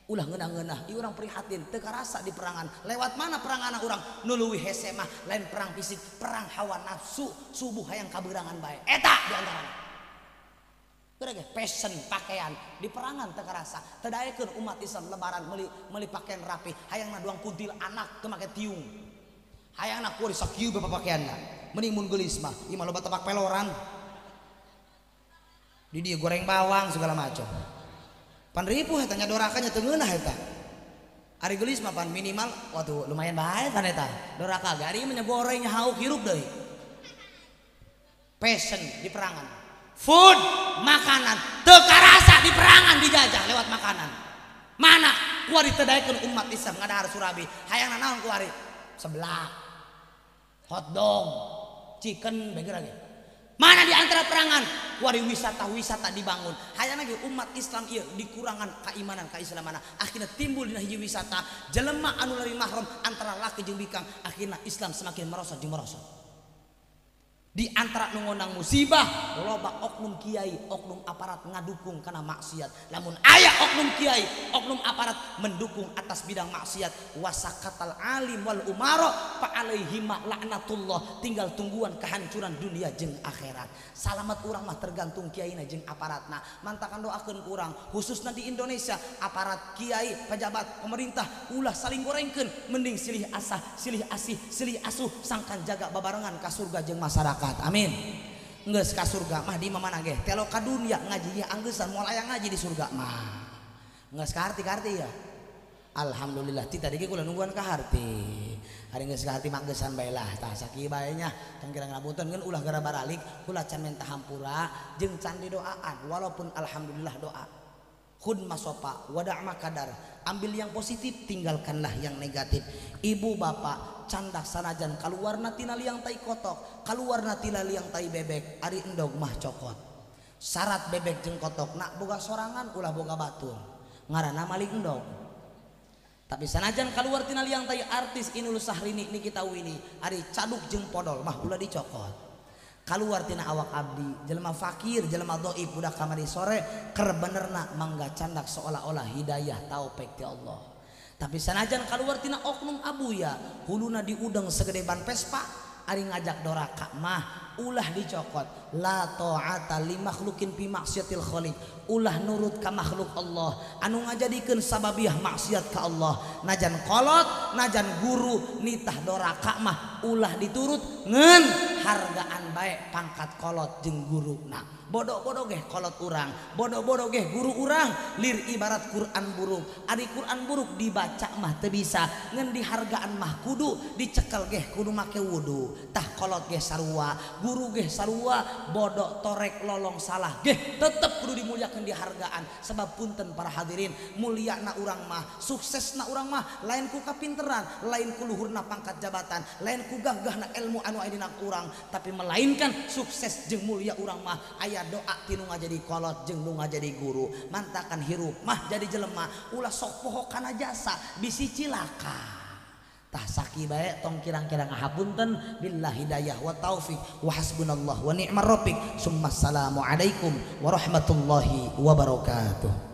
Ulah ngeunah-ngeunah, ieu urang prihatin, teu karasa di perangan. Lewat mana perangan urang? Nu leuwih hese mah lain perang fisik, perang hawa nafsu, subuh hayang kabeurangan bae. Eta di antarana. Geura fashion pakaian di perangan teu karasa. Teu daekeun umat Islam lebaran meuli pakaian rapi, hayangna doang kuntil anak teu make tiung. Hayangna kuari sakieu bae papakeanna. Mending mun geulis mah, ieu mah loba tepak peloran. Di dieu goreng bawang segala macam. Pan ripuh eta nya dorakanya teu ngeunah eta. Ari geulis mah pan minimal waduh lumayan bae pan eta. Doraka ge ari mah nya goreng nya hauk hirup deui. Passion di perangan. Food, makanan teu karasa di perangan dijajah lewat makanan. Mana kuari teu daekeun umat Islam ngadahar surabi. Hayangna naon kuari? Seblak, hotdog, chicken bae geura ge. Mana di antara perangan kuari wisata-wisata dibangun. Hayang lagi umat Islam ieu dikurangan keimanan keislaman. Akhirnya timbul dina hiji wisata jelema anu leuwih mahram antara laki jeung bikang. Akhirnya Islam semakin merosot jeung merosot. Di antara nu ngondang musibah loba oknum kiai, oknum aparat ngadukung kana maksiat. Lamun aya oknum kiai, oknum aparat mendukung atas bidang maksiat, wasakatal alim wal umaro fa alaihima laknatullah, tinggal tungguan kehancuran dunia jeung akhirat. Salamat urang mah tergantung kiaina jeung aparatna. Mantakan doakeun ku urang khususna di Indonesia, aparat kiai, pejabat, pemerintah ulah saling gorengkeun, mending silih asah, silih asih, silih asuh sangkan jaga babarengan ka surga jeung masyarakat. Amin. Geus ka surga mah di mana ge? Telo ka dunia ngaji ge anggeusan moal aya ngaji di surga mah. Geus kaharti-kaharti ya. Alhamdulillah ti tadi ge kula nungguan kaharti. Ari geus kaharti mah angeusan bae lah. Tah sakieu bae nya. Tong kira ngabunten ngeun ulah gara baralik, kula can minta hampura jeung can didoaan walaupun alhamdulillah doa. Khud masopa wada' makadar, ambil yang positif tinggalkanlah yang negatif. Ibu bapak candak sanajan kaluarna tina liang tai kotok, kaluarna tina liang tai bebek, ari endog mah cokot. Syarat bebek jeung kotok nak boga sorangan ulah boga batur, ngaranna maling endog. Tapi sanajan kaluar tina liang tai artis Inul Sahrini Nikita Willy, ari caduk jeung podol mah ulah dicokot. Kaluar tina awak abdi jelema fakir jelema dhaif budak kamari sore keur benerna mangga candak seolah-olah hidayah taufik ti Allah. Tapi sanajan kaluar tina oknum abuya huluna diudeng segede ban Vespa ari ngajak doraka mah ulah dicokot. La ta'ata li makhlukin fi maksiatil khaliq, ulah nurut ka makhluk Allah anu ngajadikeun sababiah maksiat ka Allah. Najan kolot najan guru nitah doraka mah ulah diturut ngeun hargaan bae pangkat kolot jeung guruna. Bodoh-bodoh geh kolot urang, bodoh-bodoh geh guru urang, lir ibarat Quran buruk. Ari Quran buruk dibaca mah teu bisa, ngeun dihargaan mah kudu dicekel geh kudu make wudu. Tah kolot geh sarua, guru geh sarua, bodoh torek lolong salah geh tetep kudu dimuliakeun dihargaan. Sebab punten para hadirin, mulyana urang mah, suksesna urang mah lain ku kapinteran, lain ku luhurna pangkat jabatan, lain ku gagahna ilmu anu aya dina urang, tapi melainkan sukses jeung mulia urang mah aya doa tinu ngajadi kolot jeung nu ngajadi guru. Mantakan hirup mah jadi jelema ulah sok poho kana jasa bisi cilaka. Tah sakieu Saki bae tong kirang-kirang ngahapunten billahi hidayah wa taufik wa hasbunallah wa ni'mar rafiq. Summa assalamu alaikum warahmatullahi wabarakatuh.